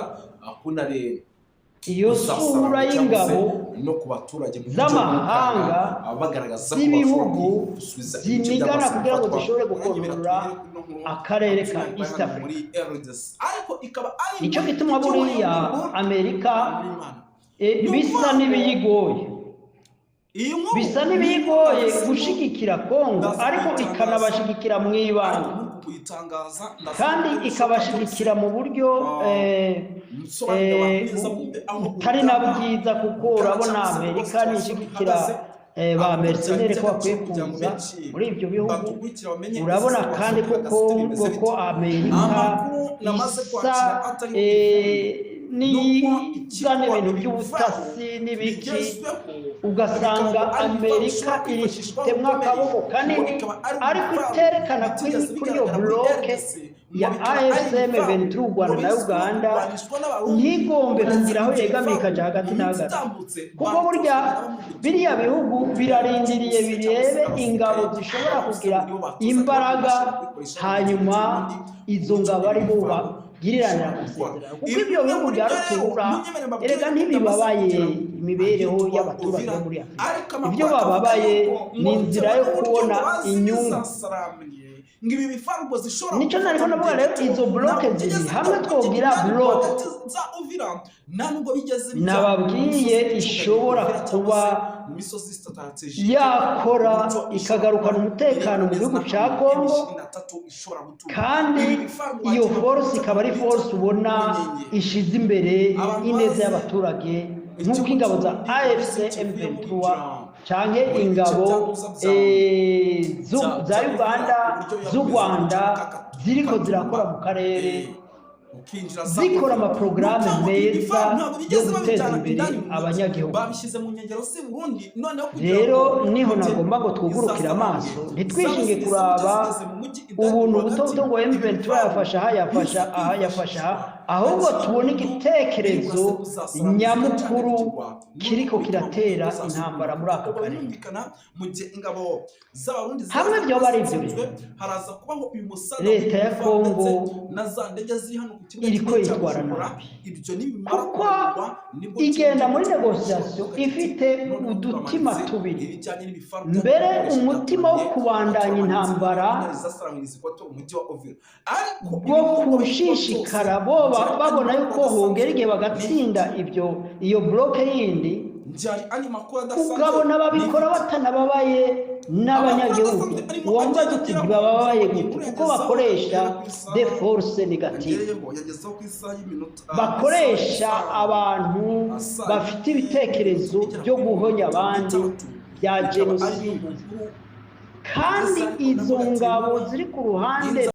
Speaker 1: kunare
Speaker 2: iyo sura
Speaker 1: gusasarana cyangwa se
Speaker 2: y'ingabo
Speaker 1: no ku baturage mu buryo bw'ukanga,
Speaker 2: z'amahanga
Speaker 1: bagaragaza ko bashobora
Speaker 2: z'ibihugu
Speaker 1: gusubiza ibice
Speaker 2: zinigana
Speaker 1: byamaze
Speaker 2: kugira ngo
Speaker 1: gufatwa.
Speaker 2: zishobore
Speaker 1: Muranyemera
Speaker 2: gukontorora
Speaker 1: tugere kuri ino nkuru
Speaker 2: akarere ka
Speaker 1: by'umwihariko
Speaker 2: East
Speaker 1: hano
Speaker 2: Africa.
Speaker 1: muri RDC, ariko ikaba ari
Speaker 2: Nicyo
Speaker 1: inkuru
Speaker 2: gituma
Speaker 1: ifitiwe
Speaker 2: buriya
Speaker 1: uruhare
Speaker 2: Amerika
Speaker 1: muri Imana. Ni
Speaker 2: bisa
Speaker 1: ukuvuga ngo
Speaker 2: n'ibiyigoye,
Speaker 1: iyi nkuru
Speaker 2: bisa
Speaker 1: ni inkuru
Speaker 2: n'ibiyigoye
Speaker 1: nahisemo
Speaker 2: gushigikira Kongo,
Speaker 1: ndaza
Speaker 2: ariko
Speaker 1: kuyitangaza,
Speaker 2: ikanabashigikira mu
Speaker 1: ariko
Speaker 2: ibanga,
Speaker 1: muri uku kuyitangaza ndaza
Speaker 2: kandi
Speaker 1: gukora ibishoboka byose
Speaker 2: ikabashigikira mu buryo
Speaker 1: nsobanurira abantu neza bumve aho
Speaker 2: butari na
Speaker 1: urugamba
Speaker 2: bwiza, kuko
Speaker 1: rugana
Speaker 2: urabona
Speaker 1: cyangwa se uko
Speaker 2: Amerika
Speaker 1: situation
Speaker 2: nishigikira
Speaker 1: ihagaze,
Speaker 2: ba
Speaker 1: aho
Speaker 2: mercenere
Speaker 1: byagenda
Speaker 2: ko bakwiye
Speaker 1: agaciro kugira ngo
Speaker 2: kuza
Speaker 1: benshi
Speaker 2: muri ibyo bihugu.
Speaker 1: badukurikira bamenye ese
Speaker 2: Urabona
Speaker 1: situation
Speaker 2: kandi ko
Speaker 1: ihagaze ite,
Speaker 2: Kongo
Speaker 1: bimeze
Speaker 2: ko
Speaker 1: bite.
Speaker 2: Amerika
Speaker 1: Amakuru namaze
Speaker 2: isa
Speaker 1: kwakira atariho ivumbi nuko
Speaker 2: n'izana
Speaker 1: icyitwa
Speaker 2: ibintu
Speaker 1: ibivaro
Speaker 2: by'ubutasi n'ibiki,
Speaker 1: bigezweho bikaba
Speaker 2: ugasanga
Speaker 1: ngo ari ibivaro
Speaker 2: Amerika
Speaker 1: bishobora kwifashishwa
Speaker 2: irifitemo
Speaker 1: bikomeye,
Speaker 2: akaboko
Speaker 1: ngo
Speaker 2: kanini,
Speaker 1: bikaba ari
Speaker 2: ariko
Speaker 1: ibivaro
Speaker 2: iterekana kuri
Speaker 1: bitigeze
Speaker 2: kuri iyo
Speaker 1: bigaragara muri
Speaker 2: bloke
Speaker 1: RDC, ngo
Speaker 2: ya
Speaker 1: bikaba ari
Speaker 2: AFC
Speaker 1: ibivaro
Speaker 2: M23
Speaker 1: ngo
Speaker 2: Rwanda na
Speaker 1: bizwiho
Speaker 2: Uganda
Speaker 1: kurwanishwa n'Abarundi,
Speaker 2: ntigombe
Speaker 1: uretse
Speaker 2: kugira aho
Speaker 1: ibyo
Speaker 2: yegamiye
Speaker 1: bivaro
Speaker 2: ikaja hagati
Speaker 1: mu
Speaker 2: na
Speaker 1: minsi
Speaker 2: hagati,
Speaker 1: itambutse
Speaker 2: kuko burya
Speaker 1: banatozaga na bamwe mu
Speaker 2: biriya
Speaker 1: rubyiruko
Speaker 2: bihugu birarindiriye
Speaker 1: abatutsi cyangwa se
Speaker 2: birebe ingabo
Speaker 1: abasirikare
Speaker 2: zishobora
Speaker 1: b'Abarusi
Speaker 2: kugira
Speaker 1: ngo nibo batozaga
Speaker 2: imbaraga,
Speaker 1: bamwe bashobora kubikoresha mu gihugu
Speaker 2: hanyuma
Speaker 1: cy'u Burundi
Speaker 2: izo
Speaker 1: uburyo
Speaker 2: ngabo ari bo
Speaker 1: ibivaro
Speaker 2: bagiriranira
Speaker 1: bishobora gukora.
Speaker 2: amasezerano, kuko
Speaker 1: Ibi
Speaker 2: ibyo
Speaker 1: bimwe
Speaker 2: bihugu
Speaker 1: muri
Speaker 2: bya
Speaker 1: byo rero
Speaker 2: rutura
Speaker 1: munyemerere mbabwire
Speaker 2: erega
Speaker 1: ko ndamaze
Speaker 2: ntibibabaye
Speaker 1: kugera
Speaker 2: imibereho
Speaker 1: ahitwa
Speaker 2: y'abaturage
Speaker 1: Uvira,
Speaker 2: bo muri Afurika,
Speaker 1: ariko
Speaker 2: ibyo
Speaker 1: amakuru akavuga
Speaker 2: bababaye
Speaker 1: yuko
Speaker 2: ni
Speaker 1: ngo
Speaker 2: inzira
Speaker 1: bitewe
Speaker 2: yo
Speaker 1: n'uburyo
Speaker 2: kubona
Speaker 1: ngo bazi
Speaker 2: inyungu.
Speaker 1: n'izasaramye ngo ibi bifarwa zishobora
Speaker 2: Nicyo
Speaker 1: gufata
Speaker 2: nariko
Speaker 1: mu
Speaker 2: ndavuga
Speaker 1: gihe
Speaker 2: rero,
Speaker 1: gito,
Speaker 2: izo bloke
Speaker 1: ntabwo
Speaker 2: ziri
Speaker 1: byigeze
Speaker 2: hamwe
Speaker 1: ntabwo
Speaker 2: twogira
Speaker 1: indani
Speaker 2: bloke
Speaker 1: rwagati za Uvira nta nubwo bigeze bijya mu
Speaker 2: nababwiye
Speaker 1: misozi itunganye
Speaker 2: ishobora
Speaker 1: Uvira cyangwa
Speaker 2: kuba
Speaker 1: se mu misozi strategique,
Speaker 2: yakora
Speaker 1: uburyo ishobora kuba
Speaker 2: ikagarukana umutekano
Speaker 1: ireba
Speaker 2: mu
Speaker 1: neza
Speaker 2: gihugu ca
Speaker 1: n'ahantu
Speaker 2: Kongo,
Speaker 1: M23 ishobora gutura.
Speaker 2: kandi
Speaker 1: Ibi bifarwa
Speaker 2: iyo
Speaker 1: wagira ngo
Speaker 2: force
Speaker 1: bita
Speaker 2: ikaba ari
Speaker 1: bita
Speaker 2: force ubona
Speaker 1: mu nkengero.
Speaker 2: ishize imbere
Speaker 1: Abantu
Speaker 2: ineza
Speaker 1: bazi
Speaker 2: y'abaturage nk'uko
Speaker 1: igihugu
Speaker 2: ingabo
Speaker 1: cy'u
Speaker 2: za
Speaker 1: Burundi
Speaker 2: AFC
Speaker 1: uretse kivuye
Speaker 2: M23
Speaker 1: muri
Speaker 2: canke
Speaker 1: Muri bice
Speaker 2: ingabo
Speaker 1: bya Ntuza
Speaker 2: za
Speaker 1: bya Uvira,
Speaker 2: Uganda,
Speaker 1: uburyo
Speaker 2: z'u
Speaker 1: yakomeza
Speaker 2: Rwanda
Speaker 1: guca
Speaker 2: ziriko
Speaker 1: Katumba,
Speaker 2: zirakora mu karere,
Speaker 1: ukinjira za
Speaker 2: zikora
Speaker 1: Uvira.
Speaker 2: amaporogaramu
Speaker 1: Ntabwo
Speaker 2: meza
Speaker 1: ntabwo
Speaker 2: yo
Speaker 1: bigeze
Speaker 2: guteza
Speaker 1: babijyana
Speaker 2: imbere
Speaker 1: indani mu mujyi.
Speaker 2: abanyagihugu.
Speaker 1: Babishyize mu nkengero z'i Burundi, noneho kugira
Speaker 2: Rero
Speaker 1: ngo
Speaker 2: niho
Speaker 1: mujye
Speaker 2: nagomba ngo twugurukire
Speaker 1: izasarange.
Speaker 2: amaso, ntitwishinge
Speaker 1: Zaba
Speaker 2: kuraba
Speaker 1: zigeze mu mujyi indani
Speaker 2: ubuntu
Speaker 1: rwagati,
Speaker 2: buto buto ngo M23
Speaker 1: ibifaru
Speaker 2: yafasha aha, yafasha
Speaker 1: biza
Speaker 2: aha, yafasha aha,
Speaker 1: kwifashishwa
Speaker 2: ahubwo
Speaker 1: hakiri
Speaker 2: tubone
Speaker 1: umuntu
Speaker 2: igitekerezo
Speaker 1: biri burase
Speaker 2: nyamukuru
Speaker 1: kuzasaranga
Speaker 2: kiriko
Speaker 1: zigacana
Speaker 2: kiratera
Speaker 1: n'ubu
Speaker 2: intambara muri aka
Speaker 1: kuko
Speaker 2: karere.
Speaker 1: Birumvikana, mu gihe ingabo z'Abarundi
Speaker 2: Hamwe
Speaker 1: ziraza
Speaker 2: vyoba ari ivyo
Speaker 1: zitsinzwe,
Speaker 2: rero,
Speaker 1: haraza kubaho uyu musada
Speaker 2: leta ya
Speaker 1: w'ibifaru
Speaker 2: Kongo
Speaker 1: ndetse na za ndege ziri hano ku kibuga
Speaker 2: iriko
Speaker 1: cy'indege cya
Speaker 2: yitwara
Speaker 1: Bujumbura.
Speaker 2: nabi,
Speaker 1: Ibyo nibimara
Speaker 2: kuko
Speaker 1: kunanirwa, nibwo
Speaker 2: igenda
Speaker 1: kino
Speaker 2: muri
Speaker 1: gihugu
Speaker 2: negociation
Speaker 1: gishobora kuvuga kiti,
Speaker 2: ifite
Speaker 1: noneho
Speaker 2: udutima
Speaker 1: turamanitse
Speaker 2: tubiri,
Speaker 1: ibijyanye n'ibifaru
Speaker 2: mbere
Speaker 1: byacu dukoresha
Speaker 2: umutima wo
Speaker 1: byatunaniye,
Speaker 2: kubandanya
Speaker 1: turamanitse
Speaker 2: intambara
Speaker 1: intare zasaranganya zikwato umujyi wa Uvira. Ariko
Speaker 2: bwo
Speaker 1: ibihugu byose
Speaker 2: gushishikara boba
Speaker 1: byari andi
Speaker 2: babona
Speaker 1: makuru
Speaker 2: yuko hongera
Speaker 1: adasanzwe
Speaker 2: igihe bagatsinda
Speaker 1: nifite.
Speaker 2: ibyo iyo bloke yindi,
Speaker 1: Byari andi makuru adasanzwe
Speaker 2: ukabona babikora
Speaker 1: nifite.
Speaker 2: batanababaye
Speaker 1: Amakuru
Speaker 2: n'abanyagihugu.
Speaker 1: adasanzwe arimo
Speaker 2: Wumva
Speaker 1: agenda
Speaker 2: uti
Speaker 1: agera ku
Speaker 2: ntibababaye
Speaker 1: ngingo
Speaker 2: gute? Kuko
Speaker 1: yagezeho
Speaker 2: bakoresha
Speaker 1: agera ku isaha
Speaker 2: de force negative,
Speaker 1: yagereyeho, yagezeho ku isaha y'iminota, ku isaha
Speaker 2: bakoresha
Speaker 1: isaha
Speaker 2: abantu
Speaker 1: saa
Speaker 2: bafite ibitekerezo
Speaker 1: igera
Speaker 2: byo
Speaker 1: kuri
Speaker 2: guhonya
Speaker 1: mirongo itatu
Speaker 2: abandi
Speaker 1: n'itatu
Speaker 2: bya
Speaker 1: ikaba ari
Speaker 2: jenoside,
Speaker 1: mu nkuru
Speaker 2: kandi
Speaker 1: igeze ariko
Speaker 2: izo
Speaker 1: ndavuga ati
Speaker 2: ngabo ziri ku ruhande.
Speaker 1: Inza